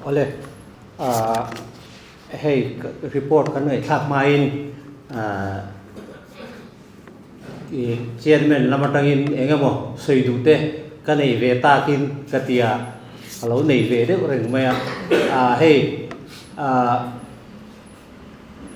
Awle, hei report kan ngaihthlak hmain Chairman lam atangin eng emaw sawi duh te ka nei ve takin ka ti a, ka lo nei ve deuh reng mai a. Hei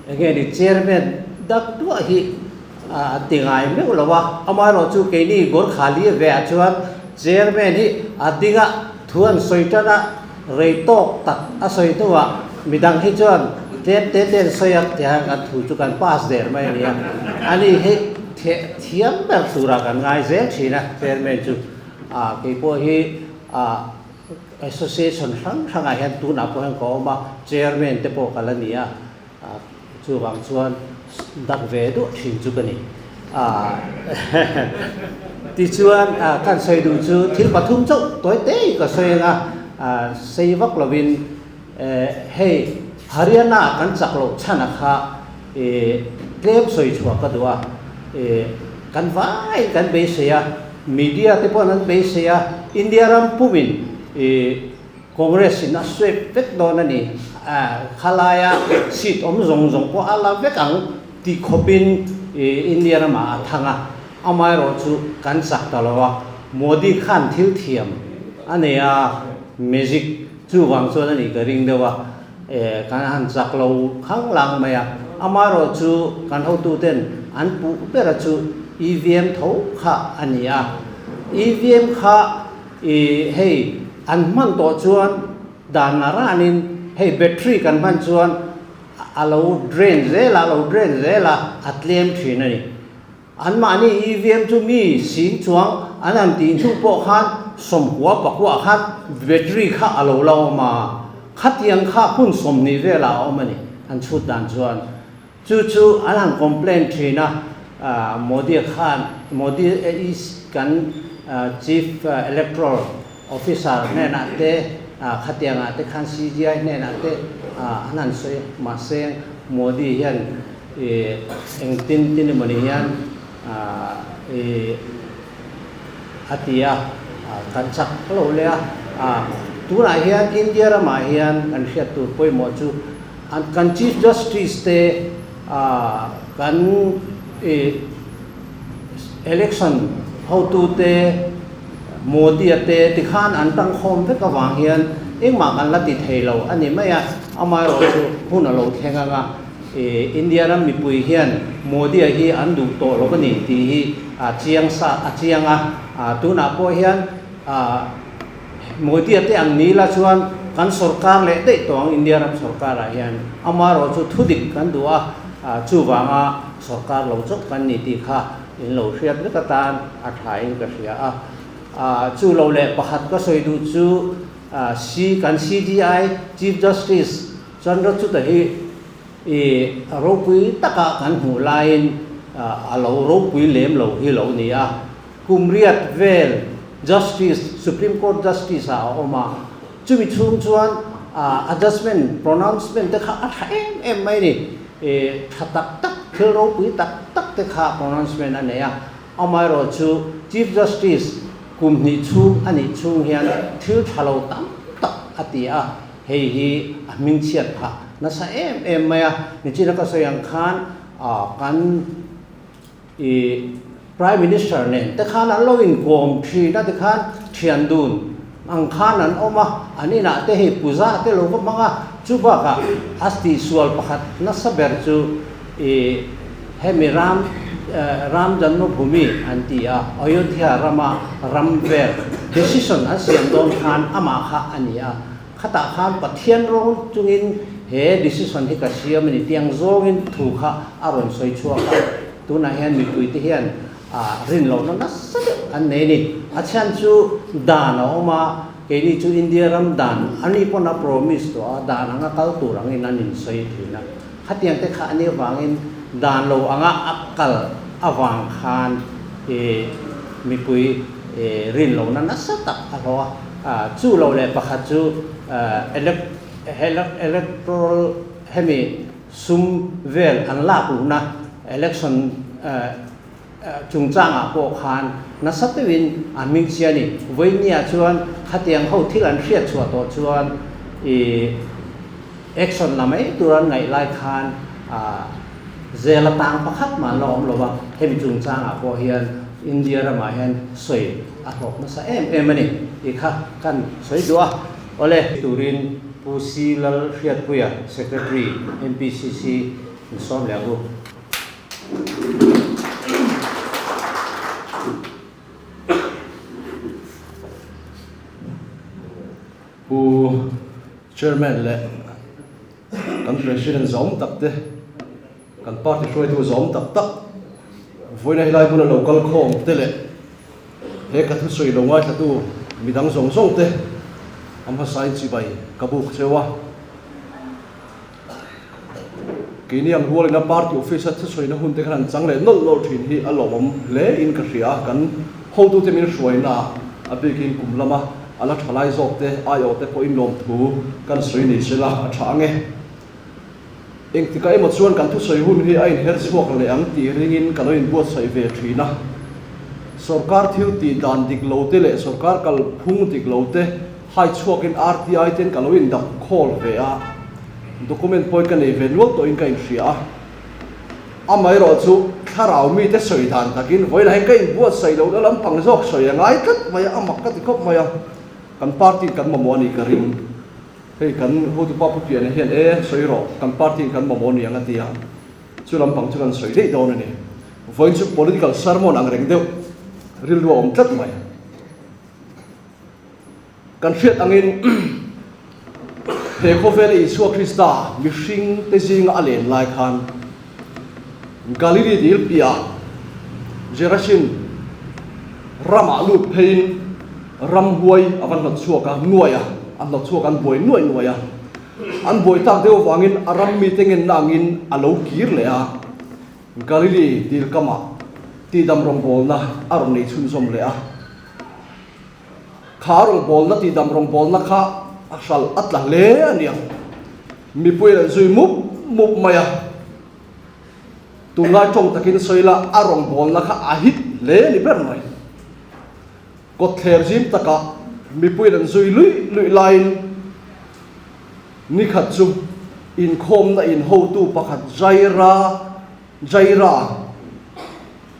Enge ni chairman dak duah hi a ti ngai meuh lo a, amaherawhchu keini Gorkhali ve ah chuan chairman hi a ding a, thu an sawi tan a, rei tawk tak a sawi hnuah midang hi chuan tlem te te an sawi a tihian kan thu chu kan pass der mai a ni a, ani hi thiam ber turah kan ngai zel thin a chairman chu, keipawh hi Association hrang hrangah hian tunah pawh hian ka awm a, Chairman te pawh ka la ni a, chuvang chuan dak ve duah thin chu ka ni. Tichuan kan sawi duh chu thil pathum chauh tawi te ka sawi ang a, sei vak lovin hei Haryana kan chak loh chhan a kha tlem sawi chhuah ka duh a, kan vaiin kan beisei a, Media te pawh an beisei a, India ram pumin Congress in a sweep vek dawn a ni, khalaia seat awm zawng zawng pawh a la vek ang tih khawpin India ramah a thang a, amaherawh chu kan chak ta lo a, Modi khan thil thiam a nei a, magic chuvang chuan a nih ka ring deuh a, kan han chak lo khang lang mai a, amaherawh chu kan hotuten an puh bera chu EVM tho kha a ni a, EVM kha i hei an hman tawh chuan dan a ranin hei battery kan hman chuan a lo drain zel a, a lo drain zel a, a tlem thin a ni. Anmahni EVM chu mi sing chuang an han tih hnu pawh khan sawmkua pakua khan battery kha a lo la awm a, khatiang kha hun 20 velah a awm a ni an chhut dan chuan. Chu chu an han complain thin a, Modi khan Modi is kan Chief Electoral Officer hnenah te khatiangah te khan CJI hnenah te an han sawi a, mahse Modi hian I engtin tin emawni hian i a ti a, kan chak lo leh a. Tunah hian India ramah hian kan hriat tur pawimawh chu kan Chief Justice te kan i election hotute Modi-a te tikhan an tangkhawm vek avang hian engmah kan la ti thei lo a ni mai a, amaherawhchu hun a lo thleng ang a. India ram mipui hian Modi-a hi an duh tawh lo a ni tih hi a chiang sa a chiang a, tunah pawh hian Modi-a te ang ni la chuan kan sorkar leh daih tawh ang India ram sorkarah hian amaherawh chu thu dik kan duh a, chuvanga sorkar lo chauh kan ni tih kha in lo hriat vek atan a thain ka hria a. Chu lo leh pakhat ka sawi duh chu kan CJI Chief Justice Chandrachuta hi i ropui taka kan hmuh laiin a lo ropui lem lo hi lo ni a. Kum riat vel Justice, Supreme Court Justice ah a awm a. Chumi chhung chuan adjustment, pronouncement te kha a tha em em mai ni. I tha tak tak, thil ropui tak tak te kha pronouncement a nei a. Amaherawhchu Chief Justice kum hnih chhung a nih chhung hian thil tha lo tam tak a ti a. Hei hi a hmingchhiat phah nasa em em mai a, nichina ka sawi ang khan kan i Prime Minister nen te khan an lo inkawm thin a tikhan thian dun ang khan an awm a, an inah te hei puza te lo va hmang a, chu bakah a tihsual pakhat nasa ber chu i hemi ram Ram Janmabhoomi an ti a, Ayodhya rama ram vel decision an siam dawn khan amah kha a ni a, khatah khan Pathian rawn chungin he decision hi ka siam a ni tiang zawngin thu kha a rawn sawi chhuak a, tunah hian mipuite hian rin lohna nasa deuh an nei a ni. A chhan chu dan a awm a, keini chu India ram dan a ni pawn a promise tawh a, dan anga kal tur angin an insawi thin a. Khatiang te kha a nih avangin dan lo anga a kal avang khan mipui rin lohna nasa tak a hlawh a. Chu lo leh pakhat chu electoral hemi sum vel an lak luhna election chungchangah pawh khan nasa deuhin a hming chhia a ni. Vawinia chuan khatiang ho thil an hriat chhuah tawh chuan. i action la mai tur an ngaih lai khan zela tang pakhat mah an la awm lo va, hemi chungchangah pawh hian India ramah hian sawi a hlawk nasa em em a ni tih kha kan sawi duh a. Awle. Turin Pu Si Lal Hriatpuia, Secretary, MPCC in sawm leh ang u. Pu Chairman leh kan President zawm tak te, kan party hruaitu zawm tak tak, vawiina helai hmuna lo kal khawm te leh he ka thusawi lo ngaithlatu midang zawng zawng te a hmasain chibai ka buk cheu a. Keini ang rualina party office a thusawi-na hun te khan an chang leh nawlh nawlh thin hi a lawmawm hle in ka hria a, kan hotute min hruaina ah a bikin kum lama a la tha lai zawk te aiawh te pawhin lawmthu kan sawi ni sela a tha ang e. Engtikah emaw chuan kan thusawi hun hi a inher chhuak leh ang tih ringin ka lo inbuatsaih ve thin a, sawrkar thil tih dan dik lo te leh sawrkar kalphung dik lo te Hai chhuakin RTI ten ka lo indap khawl ve a, document pawi ka nei ve nual tawhin ka inhria a. Amaherawh chu thlarau mite sawi dan takin vawilah hian ka inbuatsaih lohna lampang zawk sawi a ngai tlat mai a, a mak ka ti khawp mai a. Kan party in kan mamawh a nih ka ring. Hei kan hotupa Pu Piana hian e sawi rawh, kan party in kan mamawh a ni ang a ti a, chu lampang chu kan sawi daih dawn a ni. Vawiin chu political sermon ang reng deuh rilru a awm tlat mai. Kan hriat angin he khawvela Isua Krista mihringte zinga a len lai khan Galili dil piah Gerasin ramah lut pheiin ramhuai a va hnawt chhuak a, nuai a, a hnawt chhuak an buai nuai nuai a. An buai tak deuh avangin a ram mite ngenna angin a lo kir leh a. Galili dil kamah tihdam rawngbawlna a rawn nei chhunzawm leh a. Kha rawngbawlna tihdam rawngbawlna kha a hral a tla hle a niang. Mipui an zui mup mup mai a. Tunlai tawng takin sawi la a rawngbawlna kha a hit hle a ni ber mai. Kawtthler zim takah mipui an zui luih luih laiin nikhat chu inkhawmna in hotu pakhat Jaira Jaira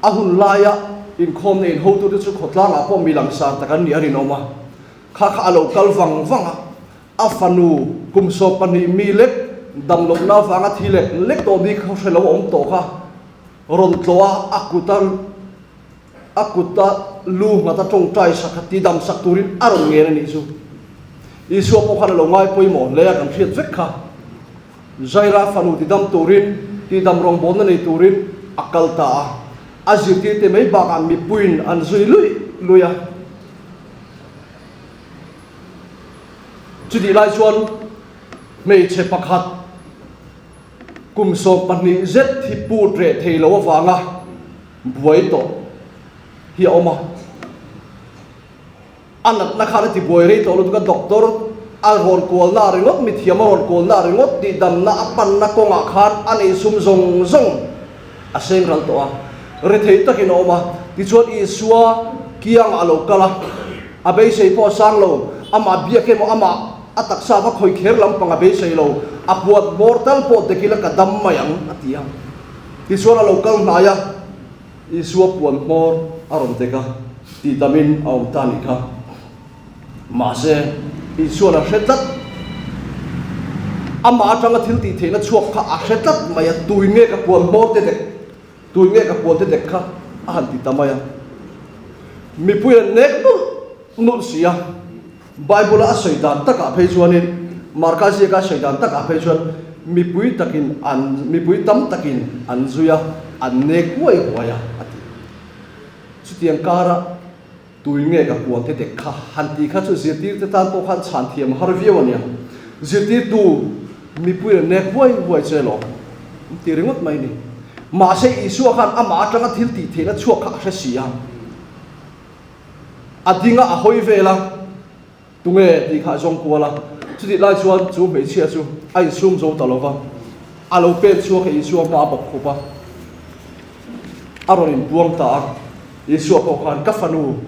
a hun laia inkhawmna in hotute chu khawtlangah pawh mi langsar tak an nih a rinawm a, kha kha a lo kal vang vang a, a fanu kum 12 mi lek dam lohna avanga thi lek lek tawh bik kha hre lo a awm tawh kha rawn tlawh a, a kuta a kuta lu nghat a tawngtai sak kha ti dam sak turin a rawn ngen a nih chu. Isua pawh khan a lo ngai pawimawh hle a kan hriat vek kha. Jaira fanu tidam turin, tihdam rawngbawlna nei turin a kal ta a. A zirtirte mai bakah mipuiin an zui luih luih a. Chutih lai chuan hmeichhe pakhat kum 12 zet hi put reh thei lo avanga buai tawh hi a awm a. A natna khan a ti buai rei tawh lutuk a, doctor a rawn kualna a ringawt, mithiam a rawn kualna a ringawt tih damna a panna kawngah khan a nei sum zawng zawng a seng ral tawh a, rethei takin a awm a, tichuan Isua kiangah a lo kal a, a beisei pawh a sang lo, amah biak emaw amah a taksa va khawi kher lampang a beisei lo, a puat hmawr tal pawh dek ila ka dam mai ang a ti a, tichuan a lo kal hnai a. Isua puan hmawr a rawn dek a, tihdamin a awm ta a nih kha. Mahse, Isua'n a hre tlat. Amah atanga thil tih theihna chhuak kha a hre tlat mai a, Tuin nge ka puan hmawr te dek? Tuin nge ka puan te dek kha? a han ti ta mai a. Mipui an nek nulh nulh si a. Bible-a a sawi dan takah phei chuanin, Marka ziaka a sawi dan takah phei chuan mipui takin an, mipui tam takin an zui a, an nek huai huai a, a ti. Chutiang kara tui nge ka puan te dek kha han tih kha chu zirtirte tan pawh khan chhan thiam a har viau a nia. Zirtirtu mipui an nek huai huai che lawm, an ti ringawt mai ni. Mahse Isua khan amah atanga thil tih theihna chhuak kha a hre si a. A ding a, a hawi vel a, Tunge? tih kha a zawng kual a. Chutih lai chuan chu hmeichhia chu a insum zo ta lo va, a lo pen chhuak a, Isua hma a bawk khup a, a rawn inbuang ta a. Isua pawh khan, Ka fanu,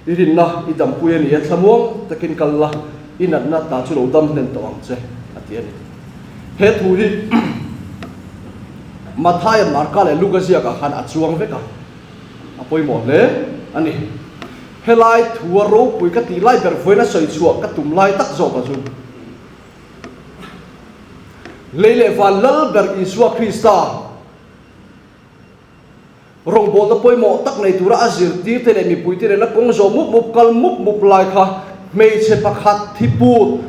i rinna i dampui a ni e, thlamuang takin kal la, I natna ta chu lo dam hlen tawh ang che, a ti a ni. He thu hi Mathaia, Marka leh Luka ziakah khan a chuang vek a, a pawimawh hle a ni. Helai thua ropui ka tih lai ber vawiin a sawi chhuah ka tum lai tak zawk a chu. Lei leh van lal ber Isua Krista rawngbawlna pawimawh tak nei tura a zirtirte leh mipuite nena kawng zawh mup mup kal mup mup lai kha hmeichhe pakhat thi put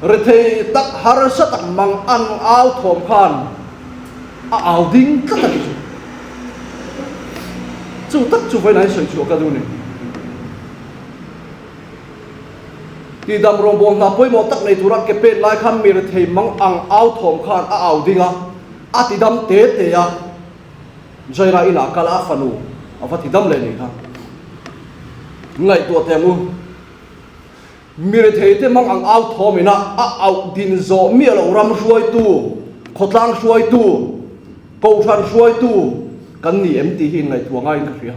rethei tak harsa tak mang an au thawm khan a au ding tlat a ni chu. Chu tak chu vawiin ah hian sawi chhuah ka duh a ni. Tihdam rawngbâwl hna pawimawh tak nei tura ke pên lai khan mi rethei mang ang au thawm khan a au ding a, a tidam te te a. Jaira inah kal a fanu a va tidam leh nih kha. Ngaihtuah teh ang u. Mi rethei te mang ang au thawm ina a auh din zawh miah loh ram hruaitu, khawtlang hruaitu, kohhran hruaitu kan ni em tih hi inngaihtuah ngaiin ka hria.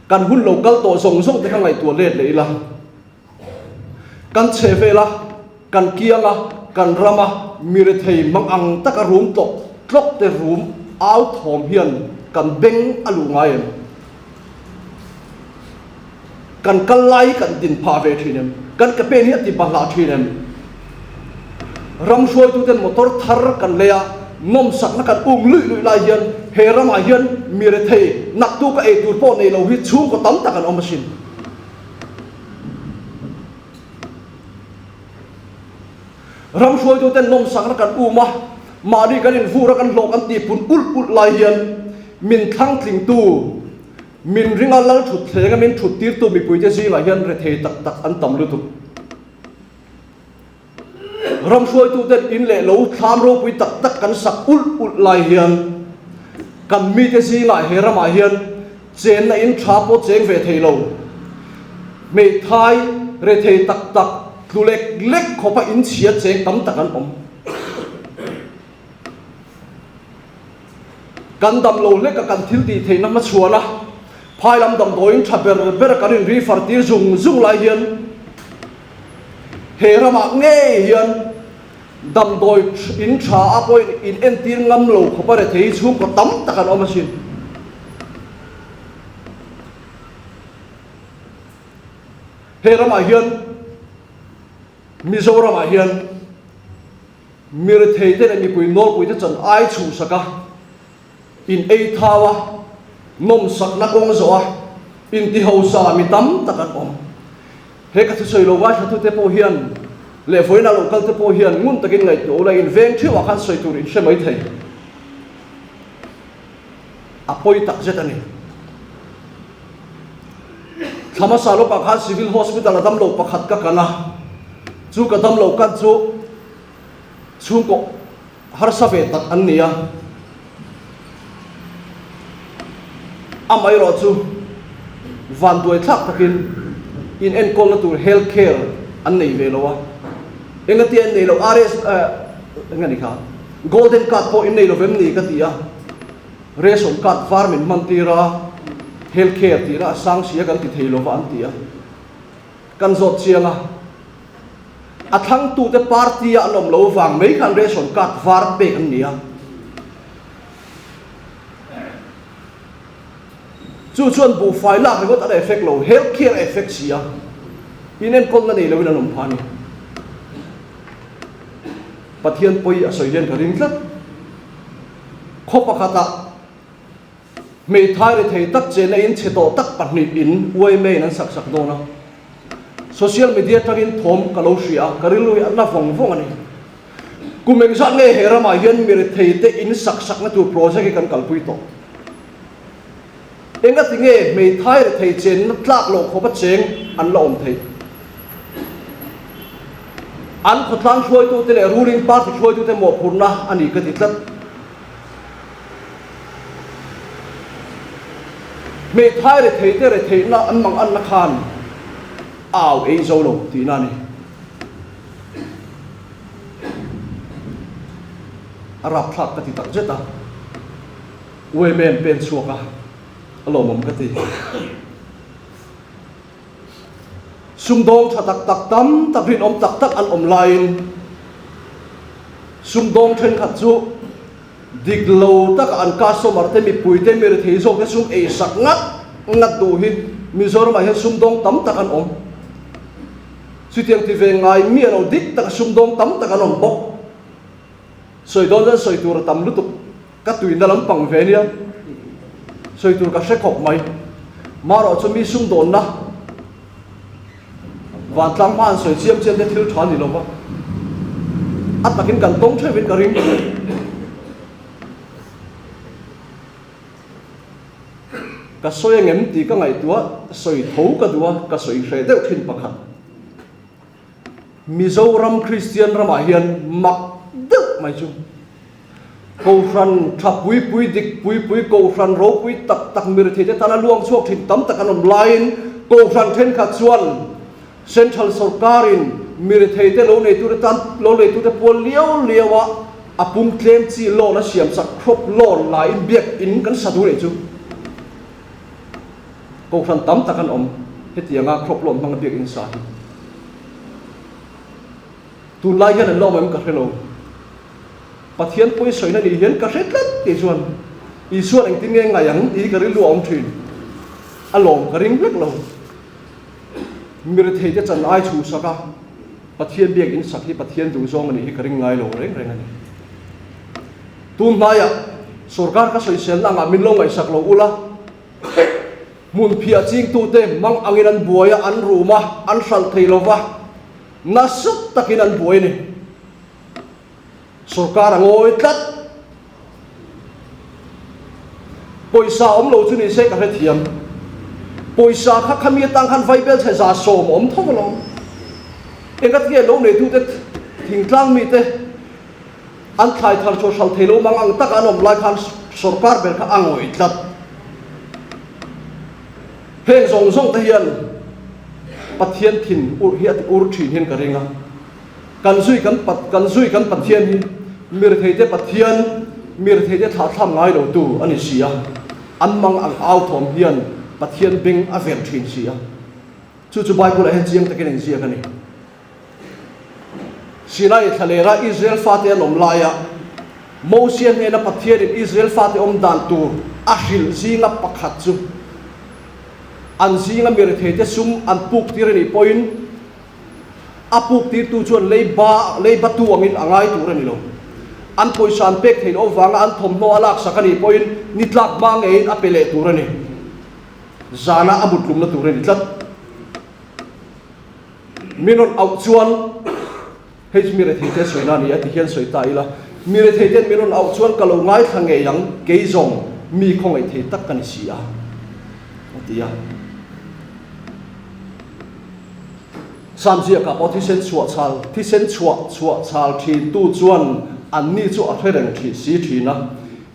Kan hun lo kal tawh zawng zawng te kha ngaihtuah let leh ila, kan chhe vela, kan kianga, kan rama mi rethei mang ang taka rum tlawk tlawk te rum au thawm hian kan beng a luh ngai em? Kan kal lai hi kan din phah ve thin em? Kan ke pen hi a ti bahlah thin em? Ram hruaituten motor thar kan lei a, nawmsakna kan um luih luih lai hian he ramah hian mi rethei naktuk a ei tur pawh nei lo hi chhungkaw tam tak an awm asin. Ram hruaituten nawmsakna kan um a, mahni kan invur a kan hlawh kan tihpun ulh ulh lai hian min thlangtlingtu, Min ringa lal thut thlenga min thut tirtu mipuite zingah hian rethei tak tak an tam lutuk. Ram hruaituten in leh lo thlam ropui tak tak kan sak ulh ulh lai hian kan mite zingah he ramah hian chenna in tha pawh cheng ve thei lo. Hmeithai rethei tak tak tlu lek lek khawpa in chhia cheng tam tak an awm. Kan dam lo hlek a kan thil tih theihna hmachhuan a, phai lam damdawiin tha ber ber a kan inri far tir zung zung lai hian he ramah ngei hian damdawi in tha a pawhin in entir ngam lo khawp a rethei chhungkaw tam tak an awm asin. He ramah hian Mizoramah hian Mi retheite leh mipui nawlpuite chan ai chhuhsak a, in ei thau a, nawmsakna kawng zawh a, intihausa mi tam tak an awm. He ka thusawi lo ngaithlatute pawh hian leh vawiinah lo kalte pawh hian ngun takin ngaihtuah ula in veng theuhah khan sawi tur in hre mai thei. A pawi tak zet a ni. Thla hmasa lawkah khan Civil Hospital a damlo pakhat ka kan a, chu ka damlo kan chu chhungkaw harsa ve tak an ni a, amaherawh chu vanduai thlak takin in enkawlna tur health care an nei ve lo a, engatia an nei lo RS eng a ni kha golden card pawh in nei lo vem ni ka ti a, ration card var min hman tir a, health care tihna a sang sia kan ti thei lova an ti a, kan zawt chiang a. A thlangtute party-a an awm lo vang mai khan ration card var pek an ni a. Chu chuan buhfai lak ringawt an effect lo, health care a effect si a, inenkawlna nei loin an awm phah a ni. Pathian pawi a sawi hian ka ring tlat. Khaw pakhatah Hmeithai rethei tak chenna in chhe tawh tak pahnihhin UIMA in an sak sak dawn a. Social media atangin thawm ka lo hria a, ka rilru hi a na vawng vawng a ni. Kum engzat nge he ramah hian mi rethei te in sak sakna tur project hi kan kalpui tawh? Engati nge hmeithai rethei chenna tlak loh khawpa cheng an la awm theih? An khawtlang hruaitute leh ruling party hruaitute mawhphurhna a ni ka ti tlat. Hmeithai rethei te retheihna an mang anna khan au ei zo lo tihna a ni. A rapthlak ka ti tak zet a, UMA an pen chhuak a, a lawmawm ka ti. Sumdawng tha tak tak tam tak rinawm tak tak an awm laiin sumdawng thenkhat chu dik lo taka an customer te mipui te mi rethei zawk te sum ei sak ngat ngat duh hi Mizoramah hian sumdawng tam tak an awm. Chutiang ti ve ngai miah lo dik taka sumdawng tam tak an awm bawk. Sawi dawn chuan sawi tur a tam lutuk. Ka tuina lampang ve nia. Sawi tur ka hre khawp mai. Marawh chu mi sumdawnna vantlang hma an sawi chiam chiam te thil tha ni lova. A takin kan tawng theuhin ka ring. Ka sawi angem tih ka ngaihtuah sawi tho ka duh a, ka sawi hreh deuh thin pakhat. Mizoram Kristian ramah hian mak deuh mai chu Kohhran tha pui pui dik pui pui Kohhran ropui tak tak mirethei te tana luang chhuak thin tam tak an awm laiin Kohhran thenkhat chuan Central sawrkarin mirethei te lo neitute tan lo neitute pual liau liau a a pum tlem chi loan a siam sak crop loan laiin biak in kan sa duh leh chu Kohhran tam tak an awm hetianga crop loan hmanga biak in sa hi. Tunlai hian an la awm em ka hre lo. Pathian pawi sawina nih hian ka hre tlat tih chuan Isuan engtin nge ngai ang tih hi ka rilru a awm thin. A lawm ka ring vek lo. Mirethei te chan ai chhuhsak a Pathian biak in sak hi Pathian duhzawng a nih hi ka ring ngai lo reng reng a ni. Tun hnaiah sorkar ka sawiselna angah min lo ngaihsak lo ula. Hmun phiah chingtute mang angin an buai a, an rum a, an hralh thei lo va, nasa takin an buai a ni. Sorkar a ngawi tlat. Pawisa awm lo chu ni se ka hrethiam. Pawisa kha khami atang khan vaibel chhe 110 a awm tho alawm. Engatinge lo neitute thingtlang mite An thlai thar chu hralh thei lo mang ang taka an awm lai khan sorkar ber kha a ngawih tlat. Heng zawng zawng te hian Pathian thin ur hi a ti ur thin hian ka ring a. Kan zui kan kan zui kan Pathian hi mirtheite Pathian, mirtheite thlahthlam ngai lo tu a ni si a. An mang ang au thawm hian Pathian beng a ver thin si a. Chu chu Bible ah hian chiang takin a inziak a ni. Sinai thlalera Israel fate an awm laia Mosia hnena Pathianin Israel fate awm dan tur a hrilh zinga pakhat chu an zinga mi retheite sum an puk tir a nih pawhin a puk tirtu chuan leiba leiba tu angin a ngai tur a ni lo. An pawisa an pek theih loh avanga an thawmhnaw a laksak a nih pawhin ni tlak hma ngeiin a pe leh tur a ni. Zana a mutlumna tur a ni tlat. Mi rawn auh chuan, Hei chu mi retheite sawina a ni a ti hian sawi ta ila, mi retheite'n mi rawn auh chuan ka lo ngaithla ngei ang, kei zawng mi khawngaih thei tak ka ni si a, a ti a. Sam ziakah pawh thisen chhuah chhal, thisen chhuah chhuah chhal thintu chuan anni chu a hre reng thin si thin a,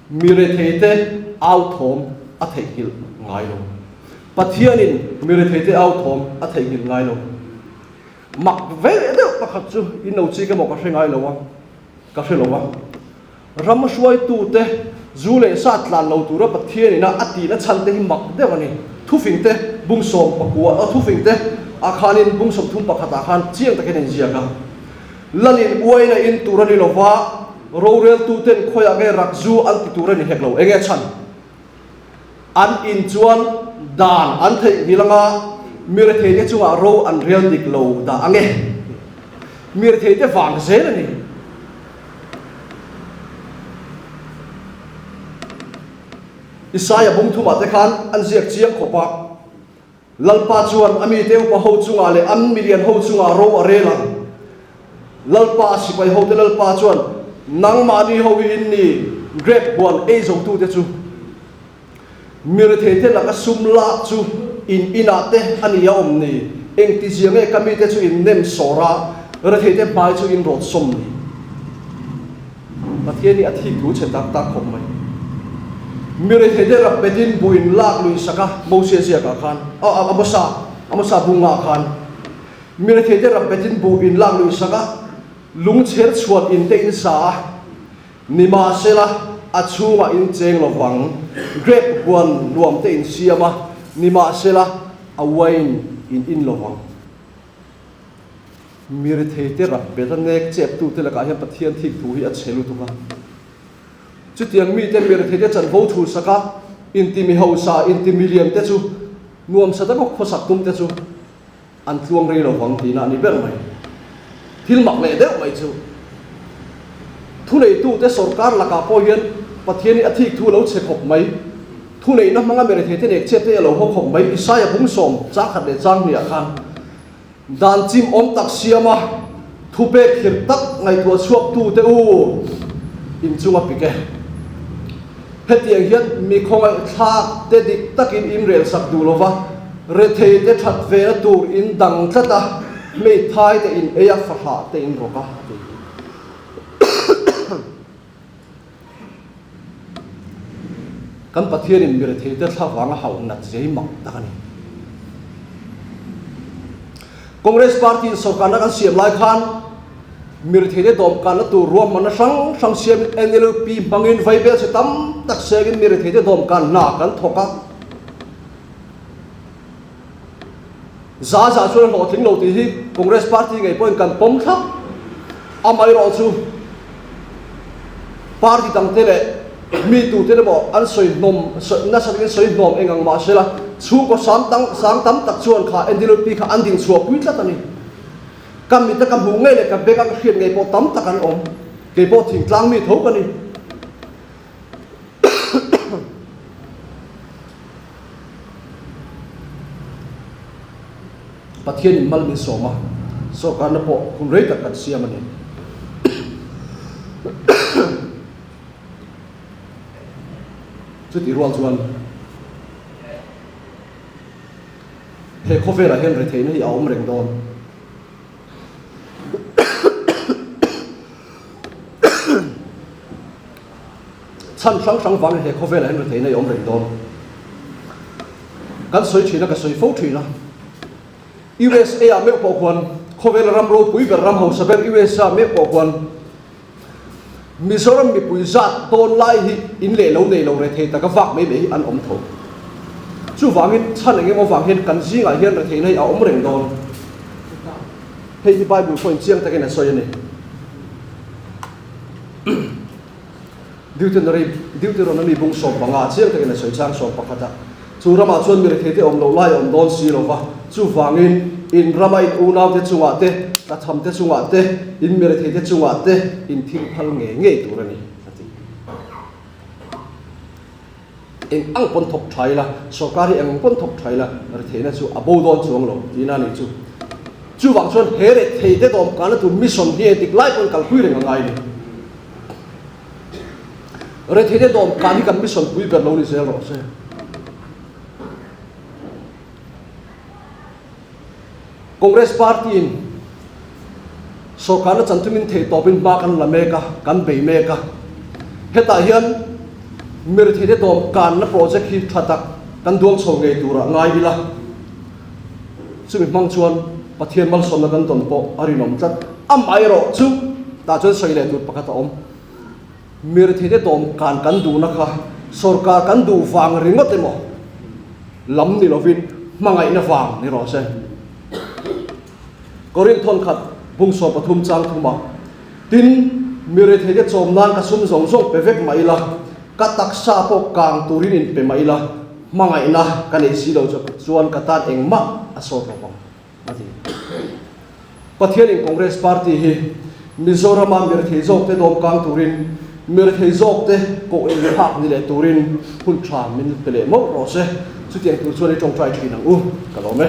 mi retheite au thawm a theihnghilh ngai lo. Pathianin mi retheite au thawm a theihnghilh ngai lo. Mak ve deuh pakhat chu in lo chik emaw ka hre ngai lo a, ka hre lo a. Ram hruaitute zu leh sa tlan lo tura Pathianina a tihna chhan te hi mak deuh a ni. Thufingte bung sawm pakua a thufingte ah khanin bung 31 ah khan chiang takin a inziak a. Lalin uaina in tur a ni lova, roreltuten khawiah nge rak zu an ti tur a ni hek lo. Enge chhan? An in chuan dan an theihnghilh anga mi retheite chungah ro an rel dik lo dah ang e. Mi retheite vang zel a ni. Isaia bung thumah te khan an ziak chiang khawp a, Lalpa chuan a mite upa ho chungah leh an milian ho chungah ro a rel ang. Lalpa a sipai hote Lalpa chuan, Nangmahni ho hi in ni, grep huan ei zotute chu. Mi retheite laka sum lak chu in inah te a ni a awm ni? Engtizia nge ka mite chu in nem sawr a, retheite hmai chu in rawt sawm ni? Pathian hi a thik thu chhe tak tak khawp mai. Mi retheite rap betin buin lak lui sak a, Mosia ziakah khan, Amosa, Amosa bungah khan, mi retheite rap betin buin lak lui sak a, lung chher chhuat in te in sa a, nimahsela a chhungah in cheng lo vang, grape huan nuam te in siam a, nimahsela a wine in in lo vang. Mi retheite rap bet a nek chep tute lakah hian Pathian thik thu hi a chhe lutuk a. Chutiang mite mi retheite chanvo thu sak a, inti mi hausa, inti mi lian te chu nuamsa taka khawsak tum te chu an tluang rei lo vang tihna a ni ber mai. Thil mak leh deuh mai chu thuneitute sorkar lakah pawh hian Pathian hi a thik thu a lo chhe khawp mai. Thuneihna hmanga mi retheite nek chep te a lo haw khawp mai. Isaia bung sawm chang khat leh chang hniah khan dan chim awm tak siama thupek khirh tak ngaihtuah chhuaktute u inchunga pik e. Hetiang hian mi khawngaihthlak te dik takin in rel sak duh lova, rethei te that vena tur in dang tlat a, hmeithai te in ei a, fahrah te in rawk a, a ti. Kan Pathianin mi rethei te thla vanga hauh nat zia hi mak tak a ni. Congress Party in sorkarna kan siam lai khan Mirtheite dawmkanna tur ruahmanna hrang hrang siamin NLUP hmangin vaibel che tam tak sengin mirtheite dawmkan hna kan thawk a. Za za chuan a hlawhtling lo tih hi Congress Party ngei pawhin kan pawm thlap. Amaherawhchu party dangte leh mi tute emaw an sawi hnawm nasa takin sawi hnawm eng ang mahsela chhungkaw sang tam tak chuan kha NLUP kha an dinchhuah pui tlat a ni. Ka mit a ka hmuh ngei leh ka beng a ka hriat ngei pawh tam tak an awm. Kei pawh thingtlang mi tho ka ni. Pathian in mal min sawm a, sawrkarna pawh hun rei tak kan siam a ni. Chutih rual chuan He khawvelah hian retheihna hi a awm reng dawn. Chhan hrang hrang vangin he khawvelah hian retheihna hi a awm reng dawn. Kan sawi thin a, ka sawi fo thin a. USA ah meuh pawh khuan khawvela ram ropui ber ram hausa ber USA ah meuh pawh khuan Mizoram mipui zat tawn lai hi in leh lo nei lo rethei taka vak mai mai hi an awm tho. Chuvangin chhan eng emaw vang hian kan zingah hian retheihna hi a awm reng dawn. Hei hi Bible pawhin chiang takin a sawi a ni. Deuteronomy Deuteronomy bung 15 chiang takin a sawi chang 11 ah. Chu ramah chuan mi retheite awm loh lai a awm dawn si lo va, chuvangin in rama in unaute chungah te, tlachhamte chungah te, in mi retheite chungah te in thil phal ngei ngei tur a ni, a ti. Eng ang pawn thawk tha ila, sorkar hi eng ang pawn thawk tha ila, retheihna chu a bo dawn chuang lo tihna a ni chu. Chuvang chuan he retheite dawmkana tur mission hi engtik lai pawn kalpui reng a ngai a ni. Retheite dawmkan hi kan mission pui ber lo ni zel rawh se. Congress Party in sorkarna chanthumin thei tawpin hma kan la mek a, kan bei mek a. Hetah hian mi retheite dawmkanna project hi tha tak kan duang chho ngei turah ngai ila. Chumi hmang chuan Pathian malsawmna kan dawn pawh a rinawm tlat. Amaherawh chu tah chuan sawi leh tur pakhat a awm. Mi retheite dawmkan kan duhna kha sorkar kan duh vang ringawt emaw lam ni lovin hmangaihna vang ni rawh se. Korinth thawnkhat bung 13 chang thuma, Tin, mi retheite chawm nan ka sum zawng zawng pe vek mah ila, ka taksa pawh kang turin inpe mah ila, hmangaihna ka nei si lo chuan ka tan engmah a sawt lo vang. A ti. Pathianin Congress Party hi Mizorama mirethei zawkte dawmkang turin, mirethei zawkte koh eng phak ni leh turin hun tha min pe leh mawlh rawh se. Chutiang tur chuan i tawngtai thin ang u. Ka lawm e.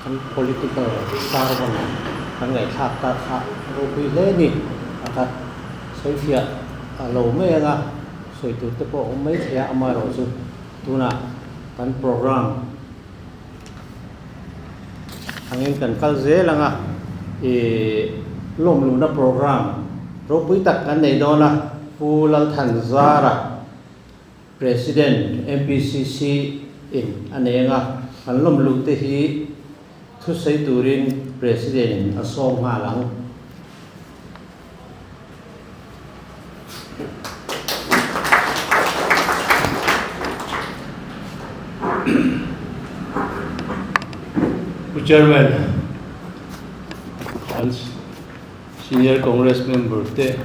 Kan political sermon kan ngaihthlak ta kha ropui hle ni. A khat sawifiah a lo mai ang a, sawi tur te pawh a awm mai thei a, amaherawhchu tunah kan program angin kan kal zel ang a, ih lawmluhna program ropui tak kan nei dawn a, Pu Lalthanzara. President MPCC in a nei anga an lawm luh te hi thusawi turin President in a sawm nghal ang. Pu Chairman, kan Senior Congress member te,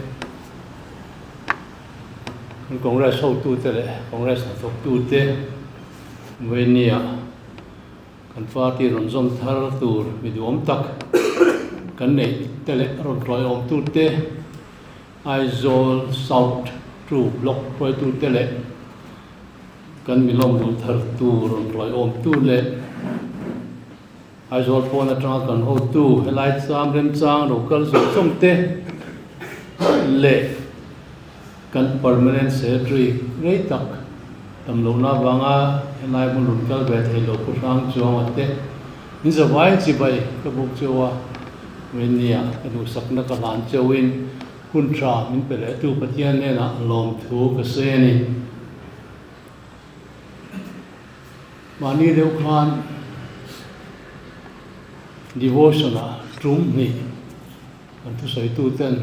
kan Congress hotute leh Congress hnathawktute Vawinia kan party rawn zawm thar tur mi duhawm tak kan neih te leh rawn hruaiawmtute, Aizawl South Two Block hruaitute leh kan milawm duh thar tur rawn hruaiawmtu leh Aizawl pawn atanga kan hotu helai chang remchang lo kal zawng zawng te leh kan Permanent Secretary rei tak tam lohna avanga helai hmun rawn kal ve thei lo Pu Hrang Chuanga te min zavai chibai ka buk cheu a, Venia ka duhsakna ka hlan cheuin hun tha min pe lehtu Pathian hnenah lawmthu ka sawi a ni. Mahni deuh khan devotion ah tum hnih kan thusawitu ten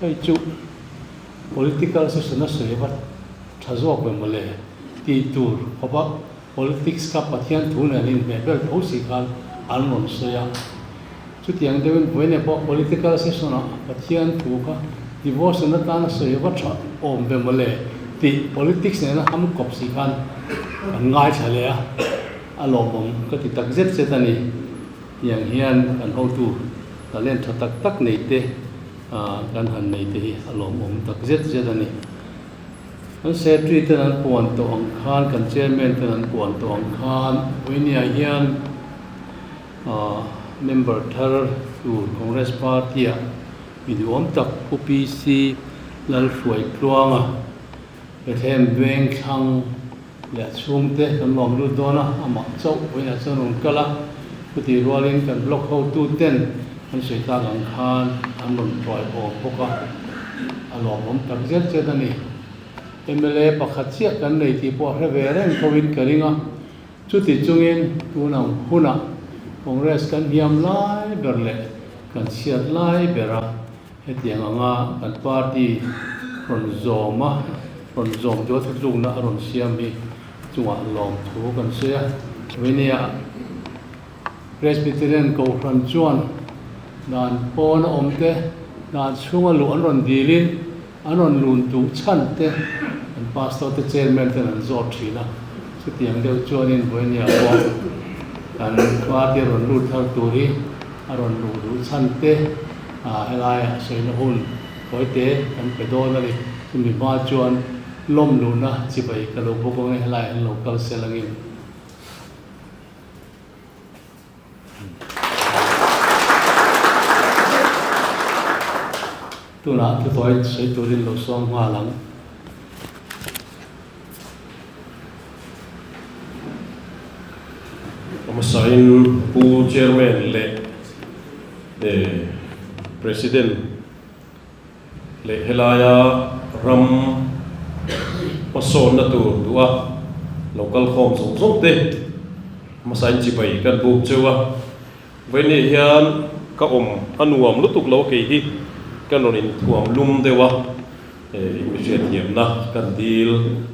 hei chu political session a sawi vat tha zawk ve mawle tih tur khawp a politics kha Pathian thu nen inhmeh ber tho si khan an rawn sawi a. Chutiang deuhin vawiin pawh political session ah Pathian thu kha devotion atana sawi va tha awm ve mawle tih politics nena ham kawp si khan kan ngaithla leh a, a lawmawm ka ti tak zet zet a ni. Tiang hian kan hotu talent tha tak tak nei te kan han nei te hi a lawmawm tak zet zet a ni. Kan secretary ten an puan tawh ang khan, kan chairman ten an puan tawh ang khan vawinia hian, Member thar tur Congress Party-ah mi duhawm tak Pu PC Lalhruaitluanga, Bethlehem veng thlang leh a chhungte kan lawm lut dawn a, amah chauh vawiinah chuan rawn kal a, chutih rualin kan block hotuten an sawi tak ang khan an rawn tuai awm bawk a, a lawmawm tak zet zet a ni. Mla pakhat chiah kan nei tih pawh a hre ve reng tho in ka ring a. Chuti chungin tunang hunah Congress kan hniam lai ber leh kan chhiat lai bera hetiang anga kan party rawn zawm a, rawn zawm duh a thutlukna a rawn siam hi chungah lawmthu kan sawi a. Vainia Presbyterian Kohhran chuan dan pawn a awm te, dan chhunga luh an rawn dilin An rawn lun duh chhan te an pastor te chairman ten an zawt thin a, chutiang deuh chuanin Vawinia pawh kan party a rawn lut thar tur hi a rawn luh duh chhan te helaiah sawina hun tawite kan pe dawn a ni. Chumi hma chuan lawm luhna chibai ka lo bawk ang e, helaiah an lo kal sel angin. Tunah thutawi sawi turin lo sawm nghal ang. Hmasain Pu Chairman leh President leh helaia ram hmasawnna tur duha lo kal khawm zawng zawng te hmasain chibai kan buk cheu a. Vawiin hian ka awm a nuam lutuk lo kei hi ka rawn inthuam lum deuh a, inhriatthiamna kan dil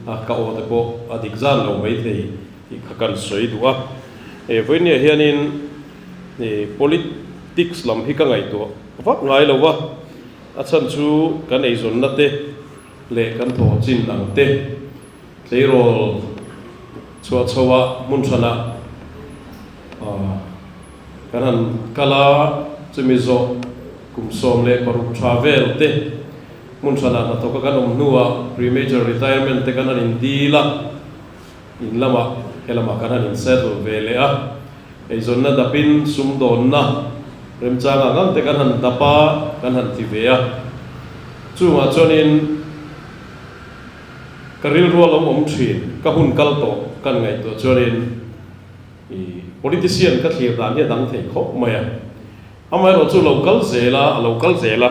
a, ka aw te pawh a dik zan lo maithei tih kha kan sawi duh a. Vawiin hianin politics lam hi ka ngaihtuah vak ngai lo a, a chhan chu kan eizawnna te leh kan thawh chin ang te tleirawl chhuah chho ah hmun hranah kan han kal a, chumi zawh kum 16 tha vel te hmun hranah hnathawka kan awm hnuah premature retirement te kan han indil a, in lamah helamah kan han insettle ve leh a. Eizawnna dapin sumdawnna remchang ang ang te kan han dap a, kan han ti ve a. Chungah chuanin ka rilru a lo awm thin, ka hun kal tawh kan ngaihtuah chuanin i politician ka thlir dan hi a dang thei khawp mai a. Amaherawh chu lo kal zel a, a lo kal zel a,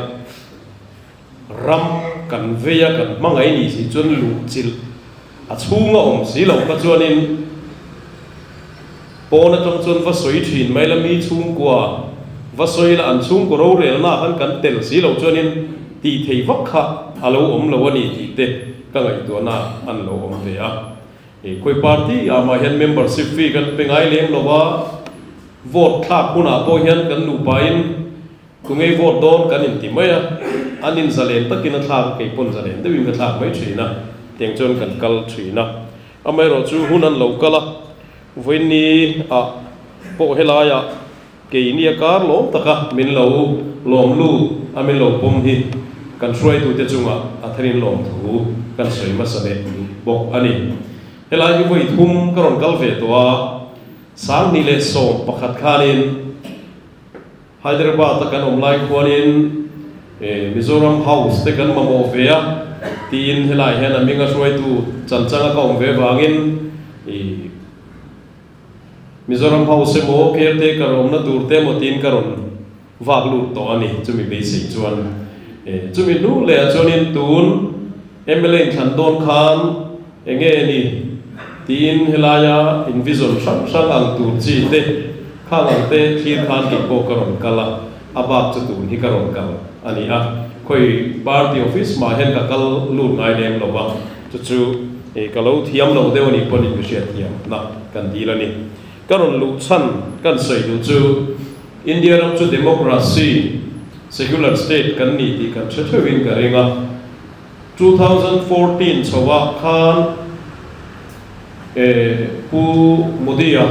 ram kan vei a, kan hmangaih ni si chuan luhchilh a chhunga awm si lo kha chuanin, Pawn atang chuan va sawi thin mai la mi chhungkua va sawi la an chhungkaw rorelna ah khan kan tel si loh chuanin tih thei vak kha a lo awm lo a ni tih te ka ngaihtuahna ah an lo awm ve a. Khawi party ah mah hian membership fee kan pe ngai lem lo va. Vote thlak hunah pawh hian kan nupain Tungei vote dawn kan inti mai a, an in zalen takin a thlak a, kei pawn zalen deuhin ka thlak mai thin a, tiang chuan kan kal thin a. Amaherawhchu hun an lo kal a, vawiinni ah pawh helaiah keini a kar lawm taka min lo lawm lut a min lo pawm hi kan hruaitute chungah a thenin lawmthu kan sawi hmasa leh bawk a ni. Helai hi vawi thum ka rawn kal ve tawh a, 2011 khanin Hyderabad a kan awm lai khuanin Mizoram House te kan mamawh ve a tiin helaiah hian a hming a hruaitu chanchanga ka awm ve vangin Mizoram House emaw caretaker awmna tur te emaw tiin ka rawn vak lut tawh a ni chumi beisei chuan. Chumi hnu lehah chuanin tun mla inthlan dawn khan Enge ni? tiin helaia in vision hrang hrang ang tur chi te, khang ang te thlir khan kei pawh ka rawn kal a, a bak chu tun hi ka rawn kal a ni a, khawi party office mah hian ka kal lut ngai lem lo va, chu chu ka lo thiam lo deuh a nih pawhin mi hriatthiamna kan dil a ni. Ka rawn luh chhan kan sawi duh chu India ram chu democracy, secular state kan ni tih kan hre theuhin ka ring a, 2014 chhoah khan Pu Modi-a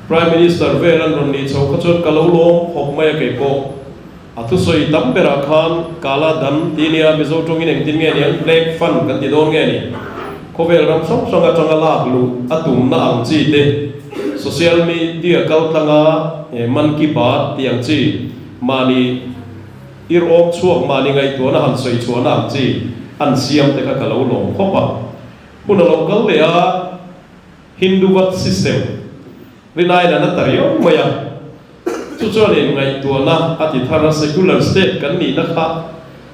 Prime Minister vel an rawn nih chho kha chuan ka lo lawm khawp mai a kei pawh. A thusawi tam berah khan Kala Dan ti nia Mizo tawngin engtin nge ni ang Black Fund kan ti dawn nge ni? Khawvel ram hrang hrang atanga lak luh a tumna ang chi te, social media kaltlanga Mann Ki Baat tih ang chi mahni Ir awm chhuak mahni ngaihtuahna han sawi chhuahna ang chi an siam te kha ka lo lawm khawp a. Hun a lo kal leh a, Hindu Vat system rinaiin a na ta riau mai a. Chu chuan in ngaihtuahna a ti thar a, secular state kan nihna kha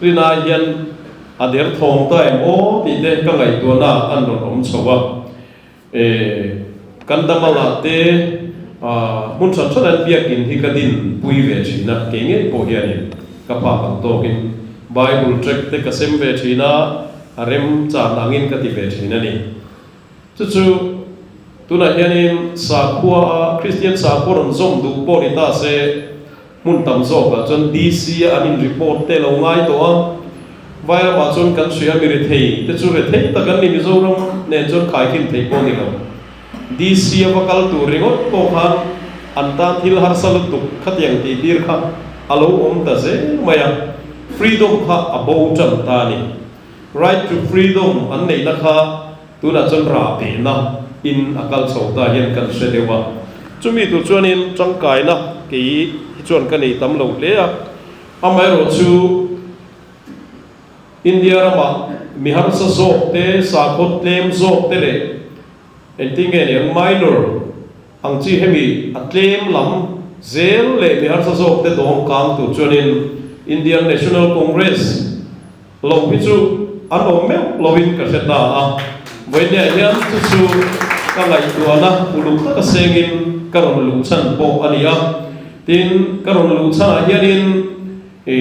rinai hian a derthawng ta em aw tih te ka ngaihtuahna an rawn awm chho a. E, kan Damala te hmun hran hran an biakin hi ka din pui ve thin a, kei ngei pawh hianin ka phak ang tawkin Bible tract te ka sem ve thin a, a rem chan angin ka ti ve thin a ni. Chu chu tunah hianin sakhua a Kristian sakhua rawn zawm duh pawh ni ta se, Hmun tam zawkah chuan DC a an in report te lo ngai tawh a, Vairamah chuan kan hria mi rethei te chu rethei tak an ni Mizoram nen chuan khaikhin theih pawh a ni lo. DC a va kal tur ringawt pawh khan an tan thil harsa lutuk khatiang tih tir kha a lo awm ta zel mai a, freedom kha a bo tan ta a ni. Right to freedom an neihna kha Tunah chuan rah behna in a kal chho ta hian kan hre deuh a, chumi tur chuanin tangkaina kei hi chuan ka nei tam lo hle a, amaherawh chu India ramah mi harsa zawk te, sakhaw tlem zawk te leh engtin nge ni ang minor ang chi hemi a tlem lam zel leh mi harsa zawk te dawng kang tur chuanin Indian National Congress Lo hi chu an awm meuh loin ka hre ta a, vawinia hian chu chu ka ngaihtuahna uluk taka sengin ka rawn luh chhan pawh a ni a. Tin, ka rawn luh chhanah hianin i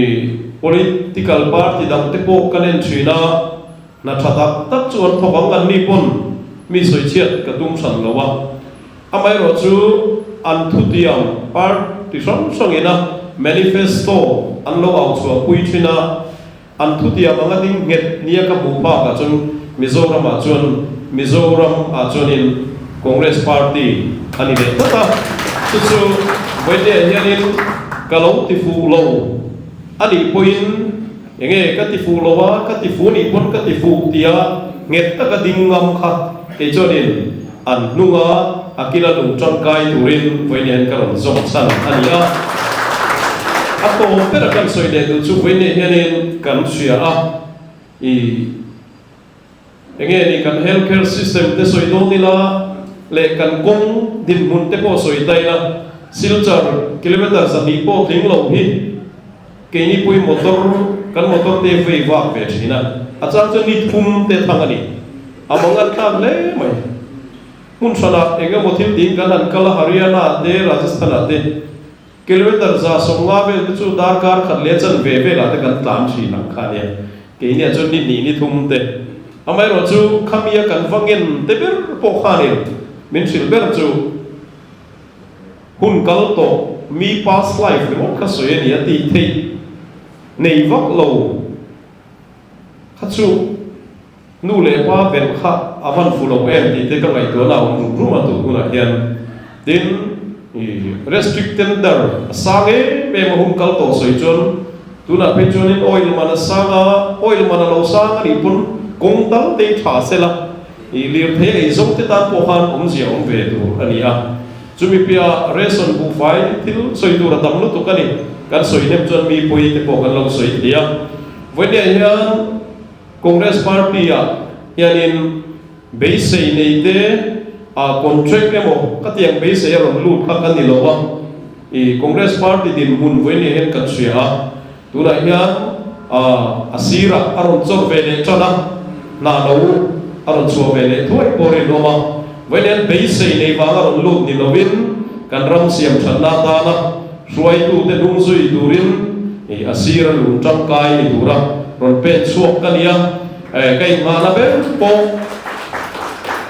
political party dangte pawh ka len thin a, hna tha tak tak chu an thawk ang an ni pawn mi sawichhiat ka tum hran lo a. Amaherawh chu an thutiang party hrang hrangin a manifesto an lo au chhuahpui thin a, an thutiang anga ding nghet nia ka hmuh phakah chuan Mizoramah chuan Mizoram ah chuanin Congress party a ni leh tlat a, chu chu vawitea hianin ka lo ti fuh lo a nih pawhin enge ka ti fuh lo a, ka ti fuh nih pawn ka ti fuh tia nghet taka ding ngam kha kei chuanin An hnunga a kila lung tangkai turin vawiin ka rawn zawm chhan a ni a. A tawp bera kan sawi leh duh chu vawiin hianin kan hria a, i enge ni kan health care system te sawi dawn ila leh kan kawng dinhmun te pawh sawi ta ila, Silchar kilometre 200 pawh tling lo hi keini pui motor kan motor te vei vak ve thin a, a chang chuan ni thum te thang a ni. A mang an tlak hle mai. Hmun hranah eng emaw thil ding kan han kal a, Haryana te, Rajasthan ah te kilometre 150 vel te chu darkar khat leh chan ve velah te kan tlan thin ang kha nia. Keiniah chuan ni hnih ni thum te. Amaherawhchu khamia kan va ngen te ber pawh khanin min hrilh ber chu. Hun kal tawh mi past life ringawt kha sawi a ni a tih theih nei vak lo kha chu nu leh pa ber kha a van fu lo em tih te ka ngaihtuahna a awm rum rum a tun hunah hian. Tin, restrict tender a sang em em a hun kal tawh sawi chuan tunah phei chuanin oil man a sang a, oil man a lo sang a nih pawn kawng tal te hi tha sela I lirthei ei zawng te tan pawh khan awmzia awm ve tur a ni a. Chumi piah ration buhfai thil sawi tur a tam lutuk a ni. Kan sawi hnem chuan mi pawi te pawh kan lo sawi thei a. Vawinia hian Congress Party ah hianin beisei nei te a contract emaw ka tiang beisei a rawn lut kha ka ni lo a. I Congress Party dinhmun vawinia hian kan hria a. Tunah hian a sirah a rawn chawrh ve leh tan a, hna lo a rawn chhuah ve leh thuai pawh rinawm a. Vawiin beisei nei vanga rawn lut ni lovin kan ram siam thatna atana hruaitute hnung zui turin a sira lung tangkai ni tura rawn pen chhuak ka ni a. Ka inhmahna ber pawh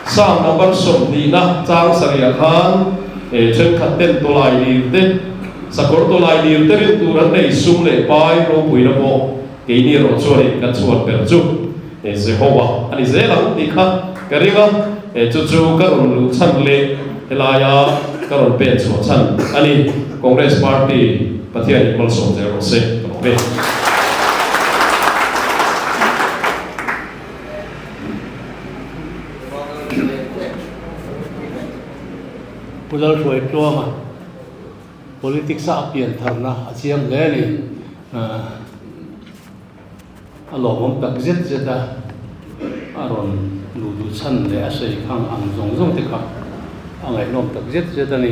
Psalm number 20na chang sarihah khan thenkhat ten tawlai lir te, Sakawr tawlai lir te rin tur an nei sum leh pai ropuina pawh keini erawh chuanin kan chhuan ber chu Jehovah a ni zel ang tih kha ka ring a, chu chu ka rawn luh chhan leh helaia ka rawn pen chhuah chhan a ni. Congress Party Pathianin malsawm zel rawh se ka lawm e. Pu Lalhruaitluanga. Politics a a pian tharna a chiang hle a ni. A lawmawm tak zet zet a, a rawn luh duh chhan leh a sawi khang ang zawng zawng te kha a ngaihnawm tak zet zet a ni.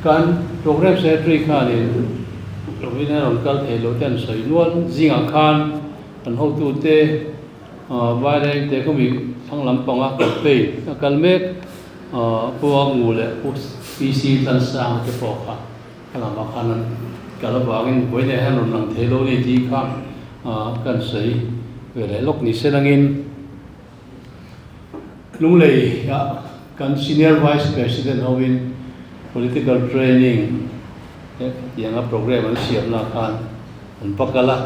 Kan Programme Secretary khanin Lovin a rawn kal thei lo te an sawi nual zingah khan kan hotute Vaireng te khawmi thlang lampanga campaign a kal mek. Pu Angu leh Pu PC Tlansanga te pawh kha a lamah khan an kal avangin vawiin hian rawn lang thei lo a ni tih kha kan sawi ve leh lawk ni se langin Lunglei ah kan Senior Vice President hovin Political Training tianga program an siamna khan an va kal a.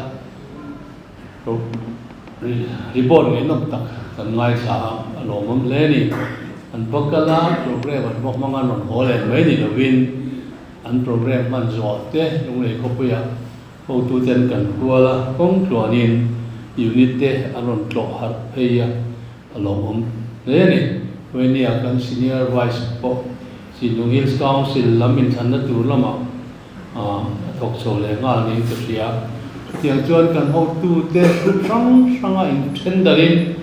Report ngaihnawm tak kan ngaithla a, a lawmawm hle a ni. An va kal a, program an va hmang a, an rawn haw leh mai ni lovin an program hman zawh te Lunglei khawpuiah hotuten kan kual a, kawng tluanin unit te an rawn tlawh harh phei a, a lawmawm hle a ni. Vawinia kan Senior Vice pawh Chinlung Hills Council lam inthlanna tur lamah a thawk chho leh nghal niin ka hria. Chutiang chuan kan hotute group hrang hranga inthen darin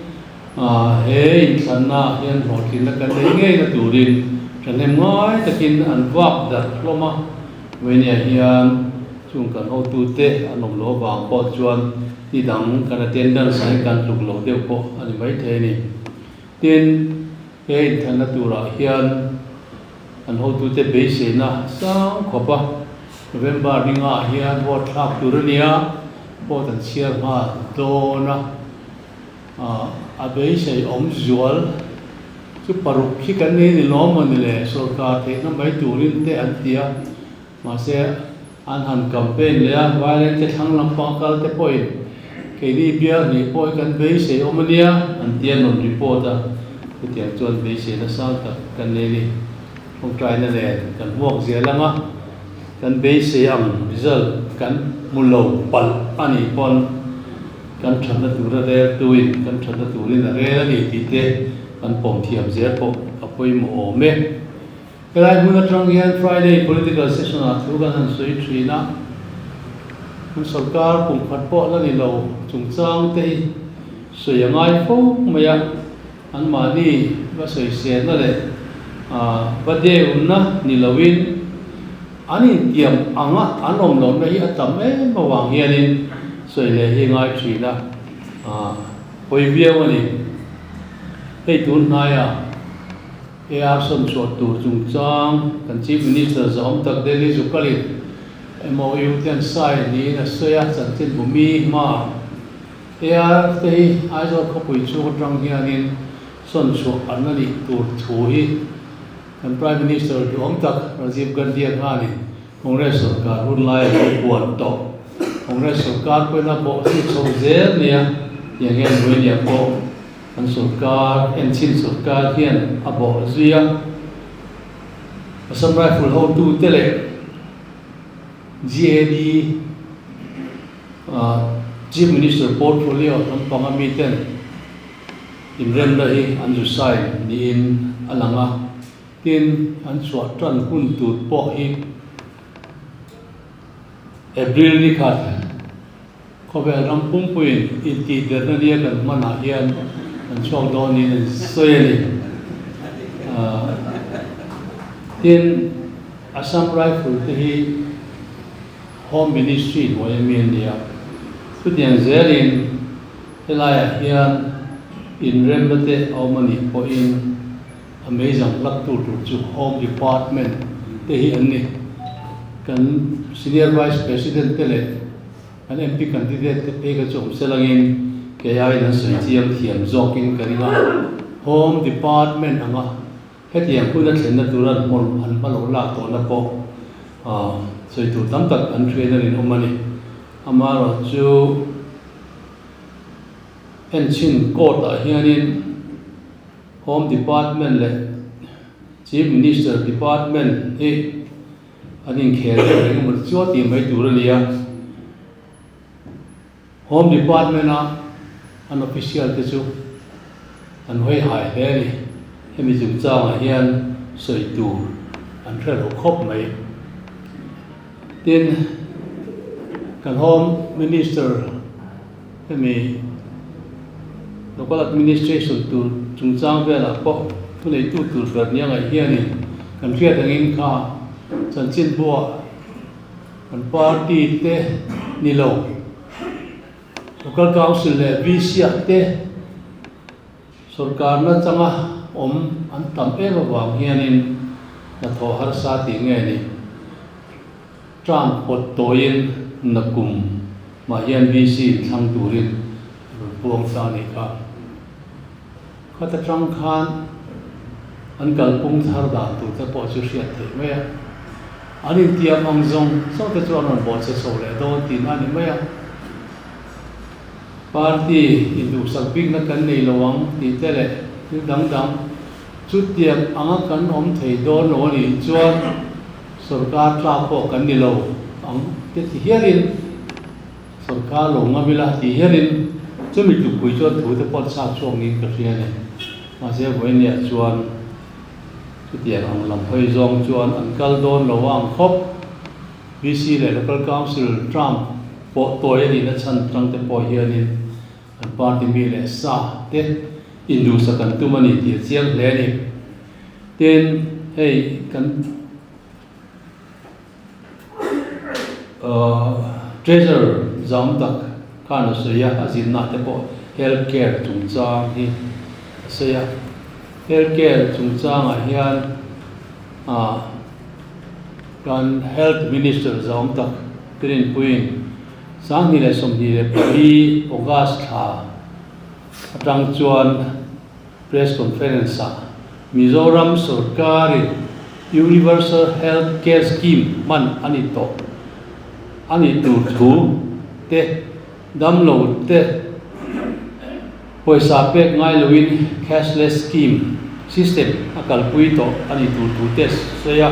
he inthlanna ah hian hlawhtlinna kan nei ngei na turin thahnem ngai takin an vak darh hlawm a. Vawinia hian chung kan hotute an awm loh avang pawh chuan ni dang kan attendance ah hian kan tluk lo deuh pawh a ni maithei a ni. Tin, he inthlanna turah hian An hotute beiseina sang khawp a, November ni ngah hian vote thlak tur a nia, vote an chhiar nghal dawn a, a beisei awm zual chu paruk khi kan nei ni lawm maw ni le, sorkar theihna mai turin te an ti a, mahse an han campaign leh a, Vairengte thlang lampang kal te pawhin keini bial hnih pawh hi kan beisei awm a nia an ti a, rawn report a, chutiang chuan beiseina sang tak kan nei a ni. Tawngtaina nen kan hmuak zel ang a, kan beisei ang result kan hmu lo palh a nih pawn kan thatna tura rel tuin kan thatna turin a rel a ni tih te kan pawm thiam zel pawh a pawimawh awm e. Helai hmun atang hian Friday political session ah thu kan han sawi thin a, kan sorkar kum khat pawh la ni lo chungchang te hi sawi a ngai fo mai a, anmahni va sawiselna leh va deuna ni loin an intiam anga an awm lohna hi a tam em avang hianin sawi leh hi ngai thin a, pawi viau a ni. Hei tun hnaia. AR sawn chhuah tur chungchang kan Chief Minister zahawm tak Delhi Zukalin MOU te an sign niin a sawi a, chanchinbu mi hma AR te hi Aizawl khawpui chhung atang hianin sawn chhuah an la nih tur thu hi. Kan Prime Minister duhawm tak Rajiv Gandhi-a khanin Congress sorkar hun laia lo puan tawh Congress sorkar pawhin a bawh zui chho zel nia tiang hian Buenia pawh kan sorkar enchhin sorkar hian a bawh zui a. Assam Rifle hotute leh GAD Chief Minister portfolio lampanga miten inremna hi an zu sign niin a lang a, tin an chhuah tan hun tur pawh hi April ni khat khawvel ram pumpuiin intihderna nia kan hmanah hian an chhuak dawn niin an sawi a ni. Tin, Assam Rifle te hi Home Ministry hnuai ami a ni a, chutiang zelin helaiah hian inremna te a awm a nih pawhin a meizang hlak tur tur chu Home Department te hi an ni. Kan Senior Vice President te leh kan MP candidate te phei kha chu awm selangin kei aiin an sawi chiang thiam zawkin ka ring a, Home Department anga Hetiang hun a thlenna tura an hmawlh an hma loh lak tawhna pawh sawi tur tam tak an hriat a rinawm a ni. Amaherawhchu enchhin court-ah hianin Home Department leh Chief Minister Department hi an inkhel deuh reng emaw chu a tih mai tur a ni a. Home Department-a an official te chu an hawi hai hle a ni. Hemi chungchangah hian sawi tur an hre lo khawp mai. Tin, kan Home Minister hemi Local Administration tur chungchang velah pawh thuneitu tur ber nia ngaih hianin kan hriat angin kha chanchinbuah Kan party te ni lo, Local Council leh VC ah te sorkarna changa awm an tam em avang hianin hnathawh harsa tih nge ni? Term pawt tawiin nakum mah hian VC inthlang turin rawn puang ta a nih kha. Khata tang khan an kalpung thar dan tur te pawh chu hriat theih mai a, an intiam ang zawng zawng te chu an rawn bawhchhe chho leh dawn tihna a ni mai a. Party induhsak bikna kan nei lo ang tih te leh thil dang dang chutiang anga kan awm thei dawn lo a nih chuan sorkar tlak pawh kan ni lo ang te ti hialin Sorkar lo ngam ila tih hianin chumi tukpui chuan thu te pawh chhak chhuak niin ka hria a ni. Mahse vawinia chuan chutiang ang lam hawi zawng chuan an kal dawn lo a ang khawp. VC leh Local Council term pawh tawi a nihna chhan tang te pawh hianin an party mi leh sa te induhsak an tum a ni tih a chiang hle a ni. Tin, hei kan. Treasurer zam tak khan a sawi a, a zinna te pawh health care chungchang hi a sawi a. Health care chungchangah hian ah kan health minister zam tak Rinpuiin 2024 August thla atang chuan Press Conference-ah Mizoram sorkarin Universal Health Care Scheme hman a ni tawh a nih tur thu te, damlo te pawisa pek ngai loin Cashless Scheme system a kalpui tawh a nih tur thu te sawi a,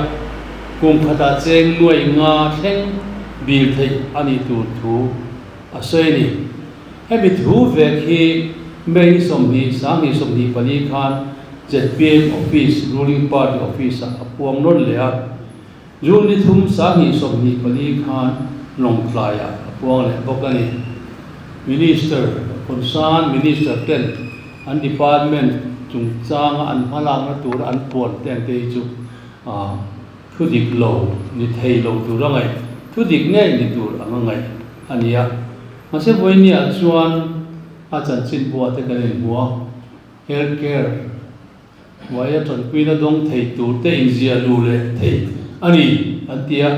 kum khatah cheng nuai nga thleng bil theih a nih tur thu a sawi a ni. Hemi thu vek hi May 20, 2024 khan zpm office, ruling party office ah a puang nawn leh a. June ni thum 2024 khan Lawngtlai ah a puang leh bawk a ni. Minister, concern minister ten an department chungchanga an hmalakna tura an puan te ang te hi chu thu dik lo ni thei lo tur a ngaih, thu dik ngei ni tur ang a ngaih a ni a. Mahse vawinia chuan a chanchin buah te kan inhmu a, health care hnuaia tanpuina dawng thei tur te inzia lu leh thei a ni an ti a,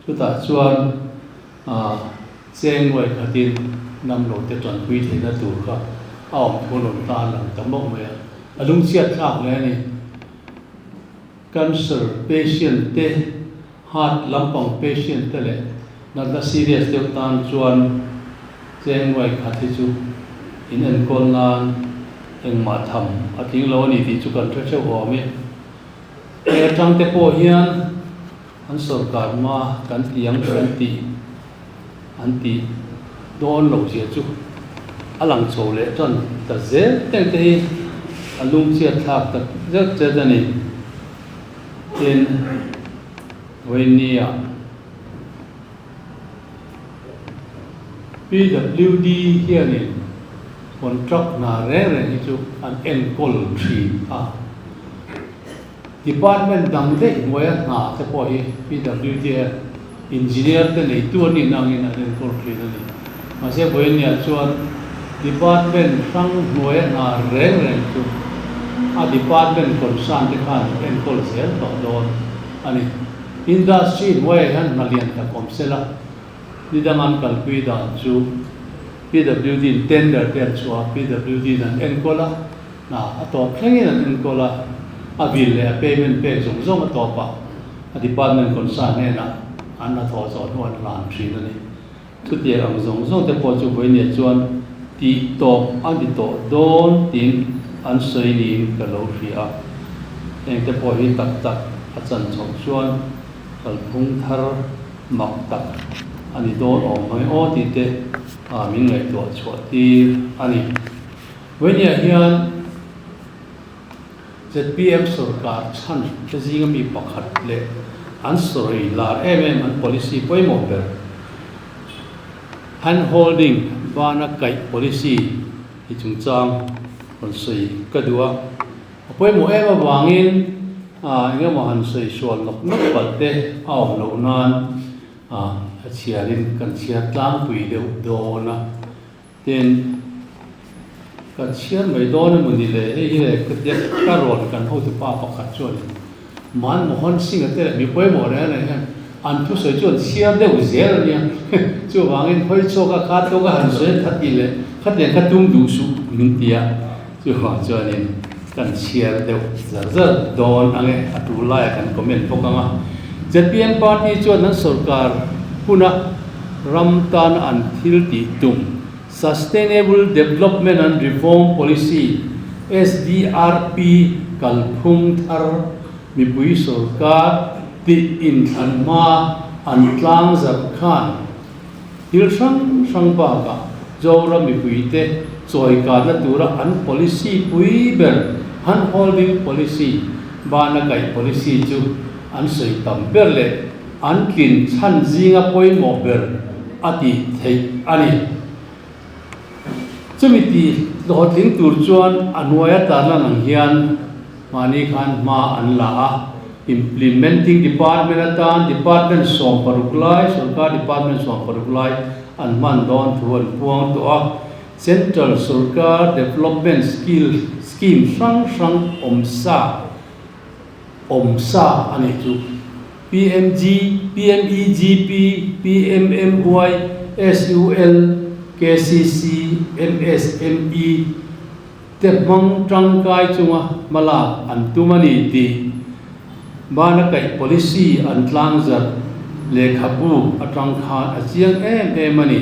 chutah chuan cheng nuai khatin damlo te tanpui theihna tur kha a awm thu rawn ta a lang ta mawk mai a, a lungchhiat thlak hle a ni. Cancer patient te, heart lampang patient te leh natna serious deuh tan chuan cheng nuai khat hi chu in enkawl nan engmah tham a tling lo a ni tih chu kan hre theuh awm e. Hei atang te pawh hian an sorkar hma kan ti ang kan tih an tih dawn loh zia chu a lang chho leh tan ta zel teng te hi a lungchhiat thlak tak zet zet a ni. Tin, Vawinia PWD hianin contract hna reng reng hi chu an enkawl thin a. Department dang daih hnuaia hna te pawh hi PWD hian engineer te neitu an nih nangin an enkawl thin a ni. Mahse Vawinia chuan department hrang hnuaia hna reng reng chu a department concern te khan enkawl zel tawh dawn a ni. Industry hnuaiah hian hna lian tak awm sela, ni dang an kalpui dan chu PWD in tender te an chhuah a, PWD in an enkawl a, Hna a tawp thlengin an enkawl a, a bill leh a payment pek zawng zawng a tawpah a department concern hnenah an hnathawh zawh hnu an hlan thin a ni. Chutiang ang zawng zawng te pawh chu vawinia chuan tih tawp a ni tawh dawn tiin an sawi niin ka lo hria a. Heng te pawh hi tak tak a chan chhoh chuan kalphung thar mak tak a ni dawn awm mai aw tih te min ngaihtuah chhuah tir a ni. Vawinia hian zpm sorkar chhan te zinga mi pakhat leh an sawi lar em em an policy pawimawh ber hand holding bana kaih policy hi chungchang rawn sawi ka duh a. A pawimawh em avangin engemaw han sawi sual nawk nawk palh te a awm loh nan a chhiarin kan chhiar tlangpui deuh dawn a. Tin, kan chhiar mai dawn emaw ni le, hei hi le ka tia ka rawn kan hotupa pakhat chuanin Man Mohan Singh-a te leh mi pawimawh reng reng hian an thusawi chu an chhiar deuh zel a nia, chuvangin hawi chhuak a kha tawk a han sawi kha ti leh khatiang kha tum duh suh min ti a, chuvang chuanin kan chhiar deuh zar zar dawn ang e, a tul laiah kan comment bawk ang a. Zpm party chuan an sorkar huna ram tan an thil tih tum Sustainable Development and Reform Policy, SDRP, kalphung thar mipui sorkar tih inthlan hma an tlang zarh khan thil hrang hrang bakah Zoram mipuite chawikanna tura an policy pui ber Hand Holding Policy, Bana Kaih Policy chu an sawi tam ber leh An tlin chhan zinga pawimawh ber a tih theih a ni. Chumi ti hlawhtling tur chuan a hnuaia tarlan ang hian mahni khan hma an la a, Implementing Department atan Department 16 lai, Sorkar Department 16 lai an hman dawn thu an puang tawh a. Central Sorkar Development Skill Scheme hrang hrang awmsa awmsa a nih chu. PMG, PMEGP, PMMY, SUL, KCC, MSME te hmang tangkai chunga hmalak an tum a ni tih bana kaih policy an tlangzarh lehkhabu atang khan a chiang em em a ni.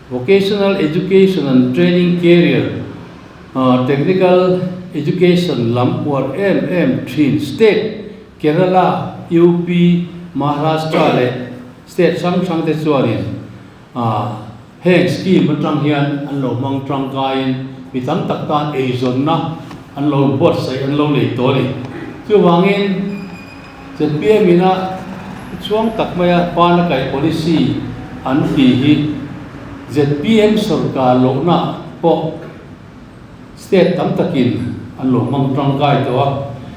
Vocational Education and Training Career, Technical Education lam uar em em thin state Kerala, UP, Maharashtra leh state hrang hrang te chuanin heng scheme atang hian an lo hmang tangkaiin mi tam tak tan eizawnna an lo buatsaih an lo nei tawh a ni. Chuvangin zpm ina chhuang tak maia pana kaih policy an tih hi zpm sorkar lohna pawh State tam takin an lo hmang tangkai tawh a,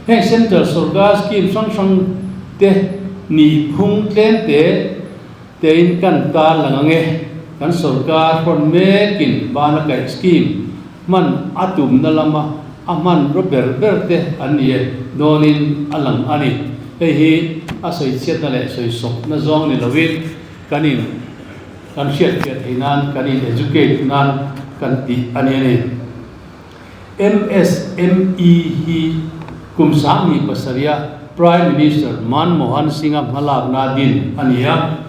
heng Central sorkar scheme hrang hrang te nih phung tlem te tein kan tar lang ang e. Kan sorkar hrawn mekin bana kaih scheme hman a tumna lama a hman raw ber ber te an ni e dawnin a lang a ni. Hei hi a sawichhiatna leh sawisawpna zawng ni loin kan in Kan hriatfiah theih nan, kan in educate nan kan tih a ni a ni. MSME hi kum 17 a Prime Minister Manmohan Singh-a hmalakna din a ni a.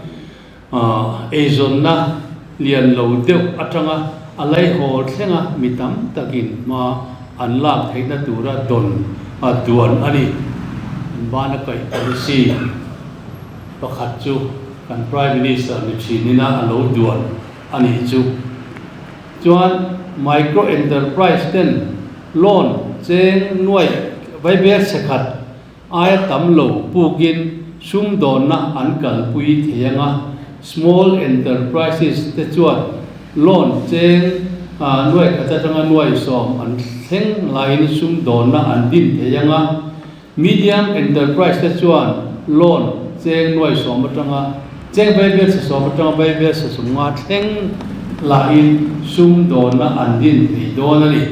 Eizawnna lian lo deuh atanga a laihawl thlenga mi tam takin hma an lak theihna tura dawn duan a ni. An bana kaih policy pakhat chu kan Prime Minister ni thinina a lo duan a nih chu. Chuan micro enterprise ten loan cheng nuaih vaibel chhekhat Aia tam lo pukin sumdawnna an kalpui thei anga, small enterprises te chuan loan cheng nuai khat atanga nuai sawm an thleng laiin sumdawnna an din thei anga, medium enterprise te chuan loan cheng nuai sawm atanga cheng vaibel sa sawm atanga vaibel sa sawmnga thleng laiin sumdawnna an din thei dawn a ni.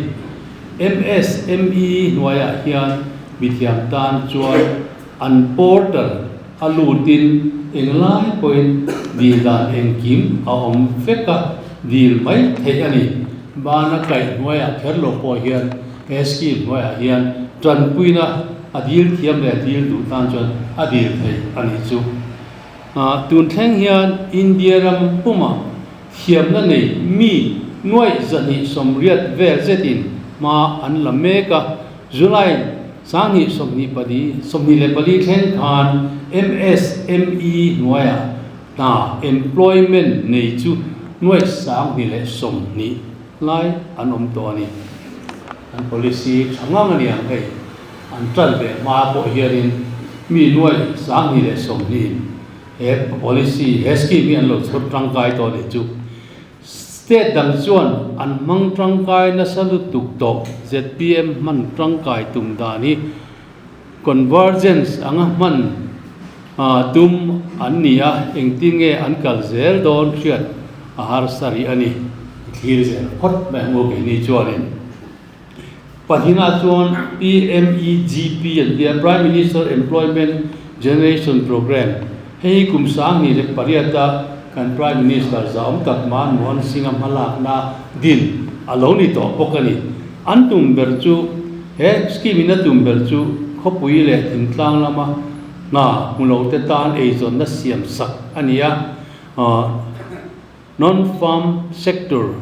MSME hnuaiah hian mithiam tan chuan an portal a lutin englai pawhin dil dan engkim a awm vek a, dil mai theih a ni. Bana kaih hnuaiah kher lo pawh hian he scheme hnuaiah hian tanpuina a dil thiam leh dil duh tan chuan a dil theih a nih chu. Tun thleng hian India ram pumah Thiamna nei mi nuaih 280 vel zetin hma an la mek a, July 2024 24 thleng khan MSME hnuaiah hna employment nei chu nuaih 220 lai an awm tawh a ni. An policy tha ngang a ni ang hei, an tan ve hma pawh hianin mi nuaih 220 in He policy, he scheme hi an lo chhawr tangkai tawh nih chu. State dang chuan an hmang tangkai nasa lutuk tawh. Zpm hman tangkai tum dan hi convergence anga hman tum an ni a, engtin nge an kal zel dawn hriat a harsa rih a ni. I thlir zel phawt mai ang u keini chuanin. Pahnihna chuan PMEGP an ti a, Prime Minister Employment Generation Programme. Hei hi kum 2008 a kan Prime Minister zahawm tak Manmohan Singh-a hmalakna din a lo ni tawh bawk a ni. An tum ber chu, he scheme in a tum ber chu khawpui leh thingtlang lama hna hmu lo te tan eizawnna siam sak a ni a, Non-farm sector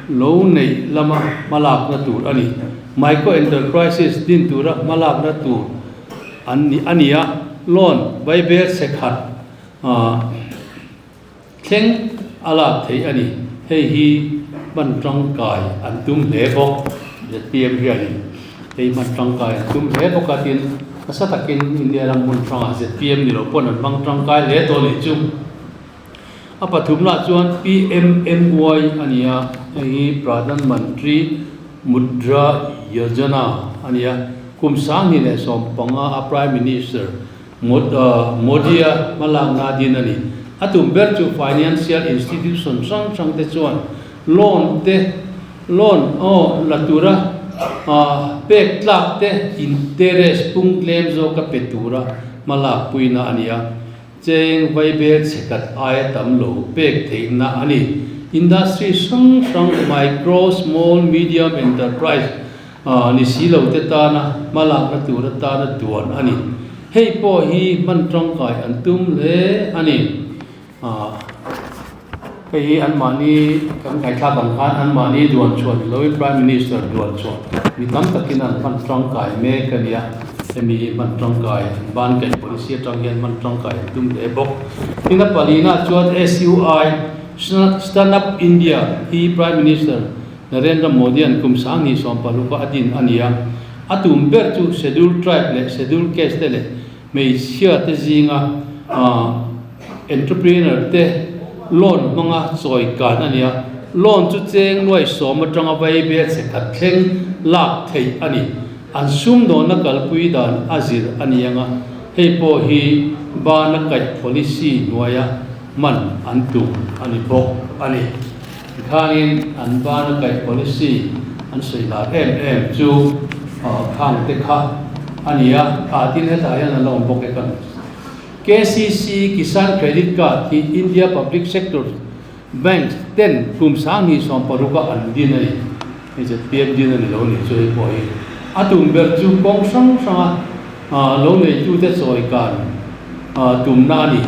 lo neih lama hmalakna tur a ni. Micro enterprises din tura hmalakna tur an ni a ni a, loan vaibel chhekhat thleng a lak theih a ni. Hei hi hman tangkai an tum hle bawk. Zpm hianin hei hman tangkai an tum hle bawk a, tin nasa takin India ram hmun hrangah zpm ni lo pawn an hmang tangkai hle tawh a nih chu. A pathumna chuan PMMY a ni a, hei hi Pradhan Mantri Mudra Yojana a ni a, kum 2015 a Prime Minister Modi-a hmalakna din a ni. A tum ber chu financial institution hrang hrang te chuan loan te loan aw la tura pek tlak te interest pung tlem zawka pe tura hmalakpuina a ni a. Cheng vaibel chhekat aia tam lo pek theihna a ni. Industry hrang hrang micro, small, medium enterprise ni si lo te tana hmalakna tur atana duan a ni. Hei pawh hi hman tangkai an tum hle a ni. Hei hi anmahni kan ngaihthlak ang khan anmahni duan chhuah ni loin Prime Minister duan chhuah mi tam takin an hman tangkai mek a nia. Hemi hi hman tangkai an ban kaih policy atang hian hman tangkai an tum hle bawk. Tin a palina chuan SUI, Stand Up India, hi Prime Minister Narendra Modi an kum 2016 a din a ni a. A tum ber chu Scheduled Tribe leh Scheduled Caste te leh Hmeichhia te zinga entrepreneur te loan hmanga chawi kan a ni a, loan chu cheng nuai sawm atanga vaibel chhe khat thleng lak theih a ni. An sumdawnna kalpui dan a zir a ni anga, hei pawh hi bana kaih policy hnuaia hman an tum a ni bawk a ni. Tikhanin an bana kaih policy an sawi lar em em chu khang te kha a ni a, ah tin hetah hian an la awm bawk e kan KCC Kisan Credit Card hi India Public Sector Banks ten kum 2016 a an din a ni. Hei ZPM din a ni lo a nih chu hei pawh hi a tum ber chu kawng hrang hranga. Lo neitute chawi kan tumna a ni.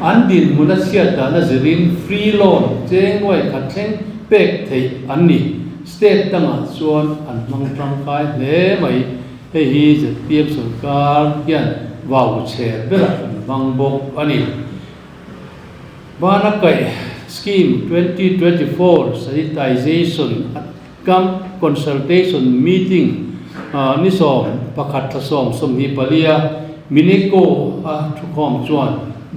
An dinhmun a chhiat dan a zirin free loan cheng nuai khat thleng pek theih an ni. State dangah chuan an hmang tangkai hle mai. Hei hi zpm sorkar hian vau chher berah an hmang bawk a ni. Bana kaih Scheme 2024 Sanitization Camp Consultation Meeting ni 11 thla 10 24 a Mineco a thukhawm chuan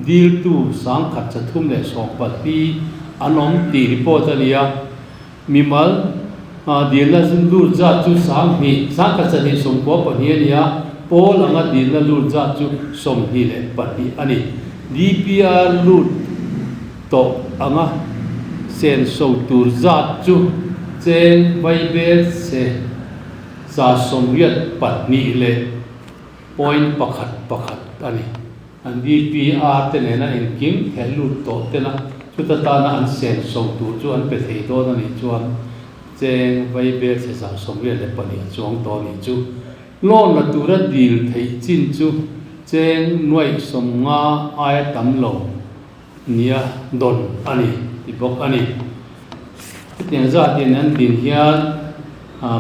diltu 1314 an awm tih report a ni a. Mimal dilna lut zat chu 2000 192 a ni a, pawl anga dilna lut zat chu 24 a ni. DPR lut tawh anga senso tur zat chu cheng vaibel che 84 leh point pakhat pakhat a ni. An DPR te nena engkim theh lut tawh tena chuta tana an senso tur chu an pe thei dawn a nih chuan cheng vaibel che 84 a chuang tawh a nih chu. Loan la tura dil theih chin chu cheng nuaih 50 aia tam lo nia dawn a ni ti bawk a ni. Hetiang zatin an din hian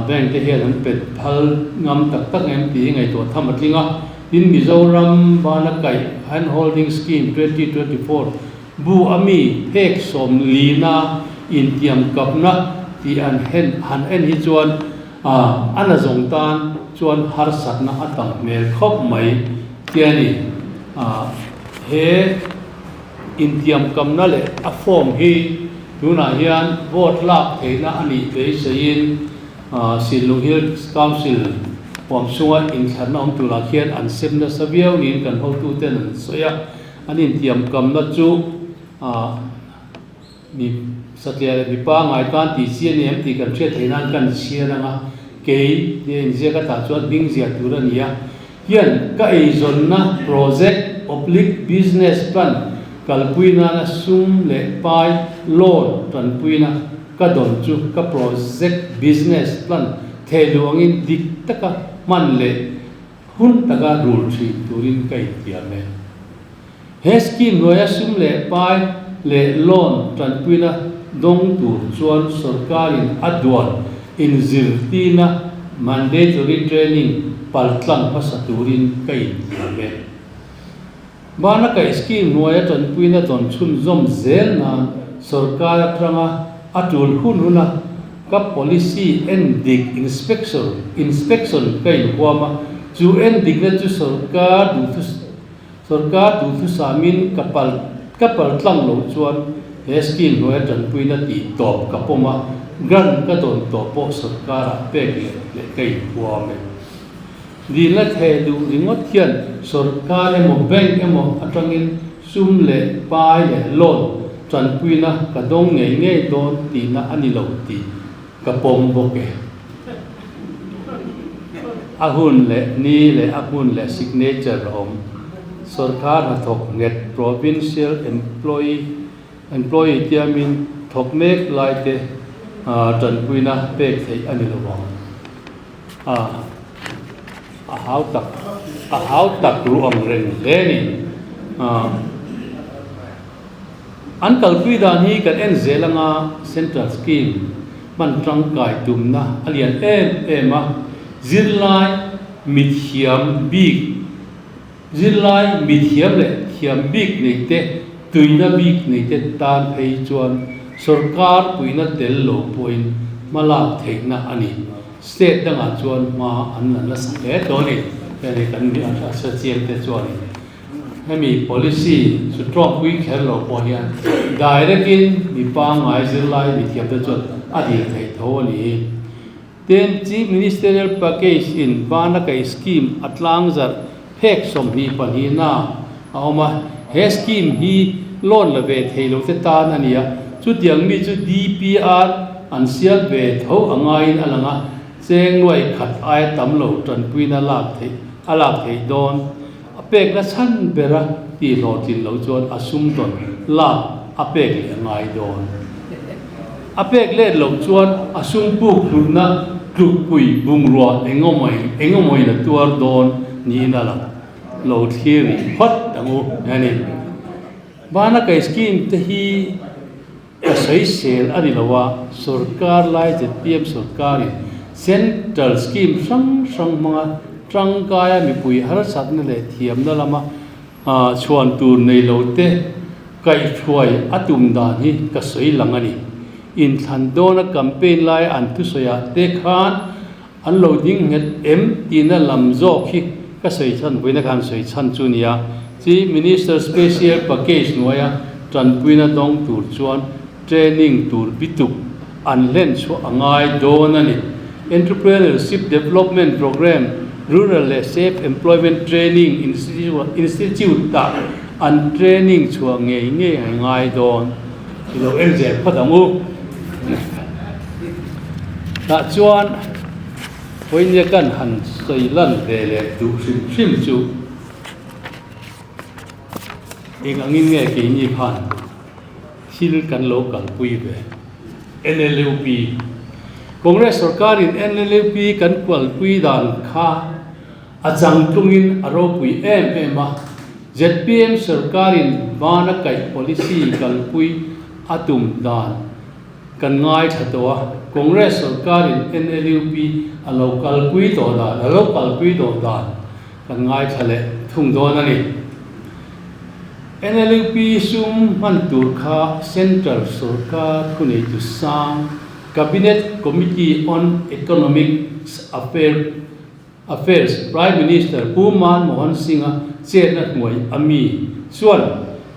bank te hian an pet phal ngam tak tak em tih hi ngaihtuah tham a tling a. Tin, Mizoram bana kaih Hand Holding Scheme 2024 bu a mi phek 14 na intiam kapna tih an hen han en hi chuan a na zawng tan chuan harsatna a tam hmel khawp mai tia ni. He intiamkamna leh a form hi tunah hian vote lak theihna a nih beiseiin Silung Hills Council huam chhunga inthlanna awm turah khian an sem nasa viau niin kan hotuten an sawi a. An intiamkamna chu mi satliah leh mipa ngai tan tih chi a ni em tih kan hriat theih nan kan chhiar ang a, kei tia inziak atah chuan hming ziah tur a ni a. Hian ka eizawnna project oblique business plan kalpui nana sum leh pai loan tanpuina ka dawn chu ka project business plan thehluh angin dik taka hman leh hun taka rul thin turin ka intiam e. He scheme hnuaia sum leh pai leh loan tanpuina dawng tur chuan sorkarin a duan inzirtirna mandatory training paltlang hmasa turin ka intiam e. Bana kaih scheme hnuaia tanpuina dawn chhunzawm zel nan sorkar atanga a tul hun huna ka policy en dik inspection inspection ka inhuam a, chu en dikna chu sorkar duhthu Sorkar duhthusamin ka pal ka pal tlang loh chuan he scheme hnuaia tanpuina tih tawp ka pawm a, grant ka dawn tawh pawh sorkarah pek leh leh ka inhuam e. Dilna theh duh ringawt hian sorkar emaw bank emaw atangin sum leh pai leh loan tanpuina ka dawng ngei ngei dawn tihna a ni lo tih ka pawm bawk e. A hun leh ni leh a hmun leh signature a awm. Sorkar hnathawk nghet provincial employee employee tiamin thawk mek lai te tanpuina pek theih a ni lo ang. A a hau tak a hau tak ruh ang reng hle a ni. An kalpui dan hi kan en zel anga Central Scheme hman tangkai tumna a lian em em a, zirlai mithiam bik zirlai mithiam leh thiam bik nei te, tuina bik nei te tan phei chuan sorkar puihna tel lo pawhin hma lak theihna a ni. State dangah chuan hma an la nasa hle tawh a ni. Hei kan a hrechiang te chuanin. Hemi policy chu tawkpui kher lo pawh hian direct in mi pangngai zirlai mithiam te chuan a dil theih tho a ni. Tin, Chief Ministerial Package in bana kaih scheme a tlangzarh phek 24 na a awm a, he scheme hi loan la ve thei lo te tan a ni a, chutiang mi chu DPR an siam ve tho a ngaiin a lang a, cheng nuai khat aia tam lo tanpuina lak theih a lak theih dawn. A pekna chhan bera tih hlawhtlin lo chuan a sum dawn lak a pek leh a ngai dawn. A pek let loh chuan a sum puk hlutna tlukpui bungrua engemaw engemaw in a tuar dawn niin a lang. Lo thlir rih phawt ang u a ni. Bana kai scheme te hi ka sawisel a ni lo a, sorkar lai zpm sorkarin central scheme hrang hrang hmanga tangkaia mipui harsatna leh thiamna lama chhuan tur nei lo te kaihhruai a tum dan hi ka sawi lang a ni. Inthlan dawna campaign laia an thusawiah te khan an lo ding nghet em tihna lam zawk hi ka sawi chhan vawiina khan sawi chhan chu nia. Chief Minister Special Package hnuaia tanpuina dawng tur chuan training tur bituk an hlen chhuah a ngai dawn a ni. Entrepreneurship Development Programme, Rural leh Self Employment Training Institute ah an training chhuah ngei ngei a ngai dawn. I lo en zel phawt ang u. Tah chuan vawinia kan han sawi lan ve leh duh hrim hrim chu eng angin nge keini khan thil kan lo kalpui ve. NLUP Congress sorkarin NLUP kan kualpui dan kha a changtlungin a ropui em em a, zpm sorkarin vana kaih policy kalpui a tum dan kan ngaithla tawh a, Congress sorkarin NLUP a lo kalpui tawh dan a lo kalpui tawh dan kan ngaithla leh thung dawn a ni. NLUP sum hman tur kha Central sorkar thuneitu sang Cabinet Committee on Economic Affairs Prime Minister Pu Manmohan Singh-a chetna hnuai a mi chuan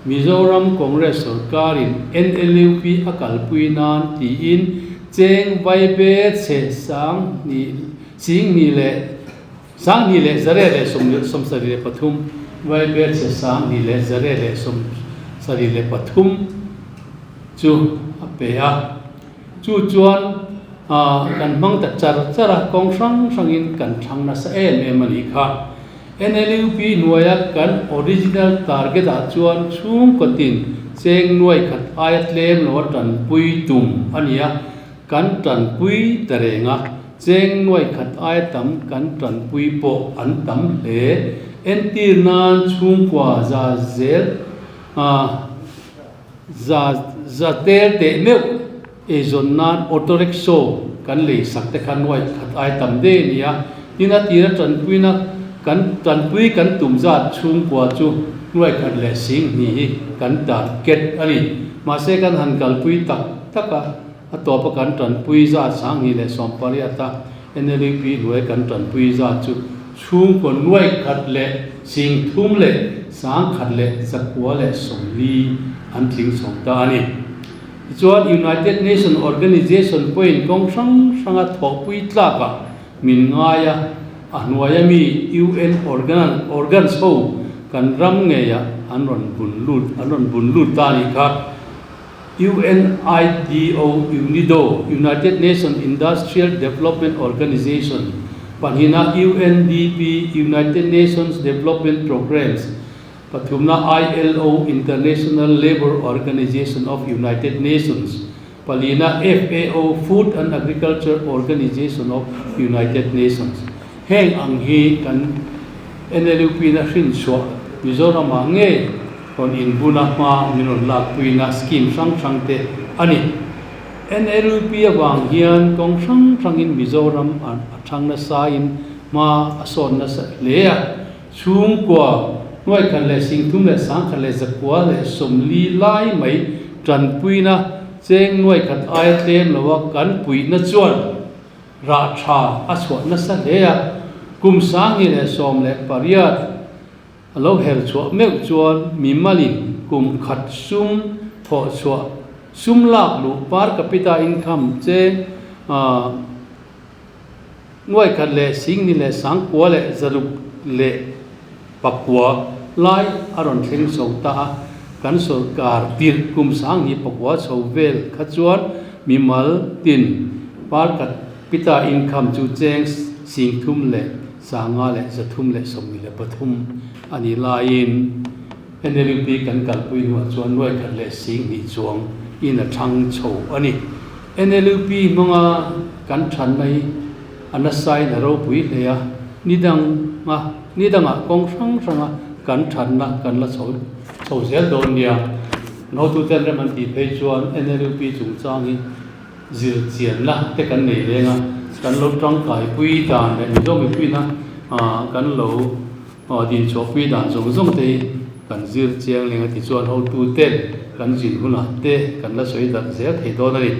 Mizoram Congress sorkarin NLUP a kalpui nan tiin cheng vaibe chhe sang hnih ching hnih leh 2373 Vaibelchhe 2373 chu a pe a. Chu chuan kan hmang ta char char a, kawng hrang hrangin kan thlang nasa em em a nih kha. NLUP hnuaia kan original target ah chuan chhungkaw tin cheng nuai khat aia tlem lo a tanpui tum a ni a, kan tanpui ta reng a. Cheng nuai khat aia tam kan tanpui pawh an tam hle. Entir nan chhungkua za zel za za tel teh meuh eizawn nan auto rickshaw kan lei sak te kha nuai khat aia tam de a ni a. Tin a tira tanpuina kan tanpui kan tum zat chhungkua chu nuai khat leh sing hnih hi kan target a ni. Mahse kan han kalpui tak tak a. A tawpa kan tanpui zat 2018 a NLUP hnuai kan tanpui zat chu chhungkaw nuai khat leh sing thum leh sang khat leh zakua leh sawmli an tling chho ta a ni. Tichuan United Nation Organization pawhin kawng hrang hranga thawhpui tlakah min ngai a, a hnuaia mi UN organ organs ho kan ram ngeiah an rawn bun lut an rawn bun lut ta a nih kha. UNIDO, UNIDO, United Nations Industrial Development Organization, pahnihna UNDP, United Nations Development Programmes, pathumna ILO, International Labour Organization of United Nations, palina FAO, Food and Agriculture Organization of United Nations. Heng ang hi kan NLUP-na hrinchhuah Mizoramah nge rawn inbuna hma min rawn lakpuina scheme hrang hrang te a ni. NLUP avang hian kawng hrang hrangin Mizoram a thang nasain hma a sawn nasa hle a. Chhungkua hnuai khat leh singthum leh sangkhat leh zakua leh sawmli lai mai tanpuina cheng nuai khat aia tlem loa kan puihna chuan rah tha a chhuah nasa hle a. Kum 2018 A lo her chhuah meuh chuan mimalin kum khat sum thawh chhuah sum lak luh per capita income cheng nuai khat leh singni leh sangkua leh zaruk leh pakua lai a rawn thleng chho ta a. Kan sorkar tirh kum 2009 chho vel kha chuan mimal tin per capita income chu cheng singthum leh 5,373 a nih laiin NLUP kan kalpui hnuah chuan nuai khat leh 2000 chuang in a thang chho a ni. NLUP hmanga kan thanna hi a nasain a ropui hle a. Ni danga ni dangah kawng hrang hranga kan thatna kan la chho chho zel dawn nia. An hotuten rem an tih phei chuan NLUP chungchang hi zir chianna te kan nei leng a, kan lo tangkaipui dan leh Mizo mipuina kan lo dinchhuahpui dan zawng zawng te hi kan zir chiang leng a tichuan hotuten kan zin hunah te kan la sawi darh zel thei dawn a ni.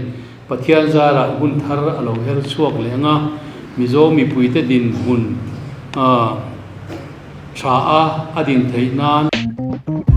Pathian zarah hun thar a lo her chhuak leh ang a, Mizo mipuite dinhmun tha a a din theih nan.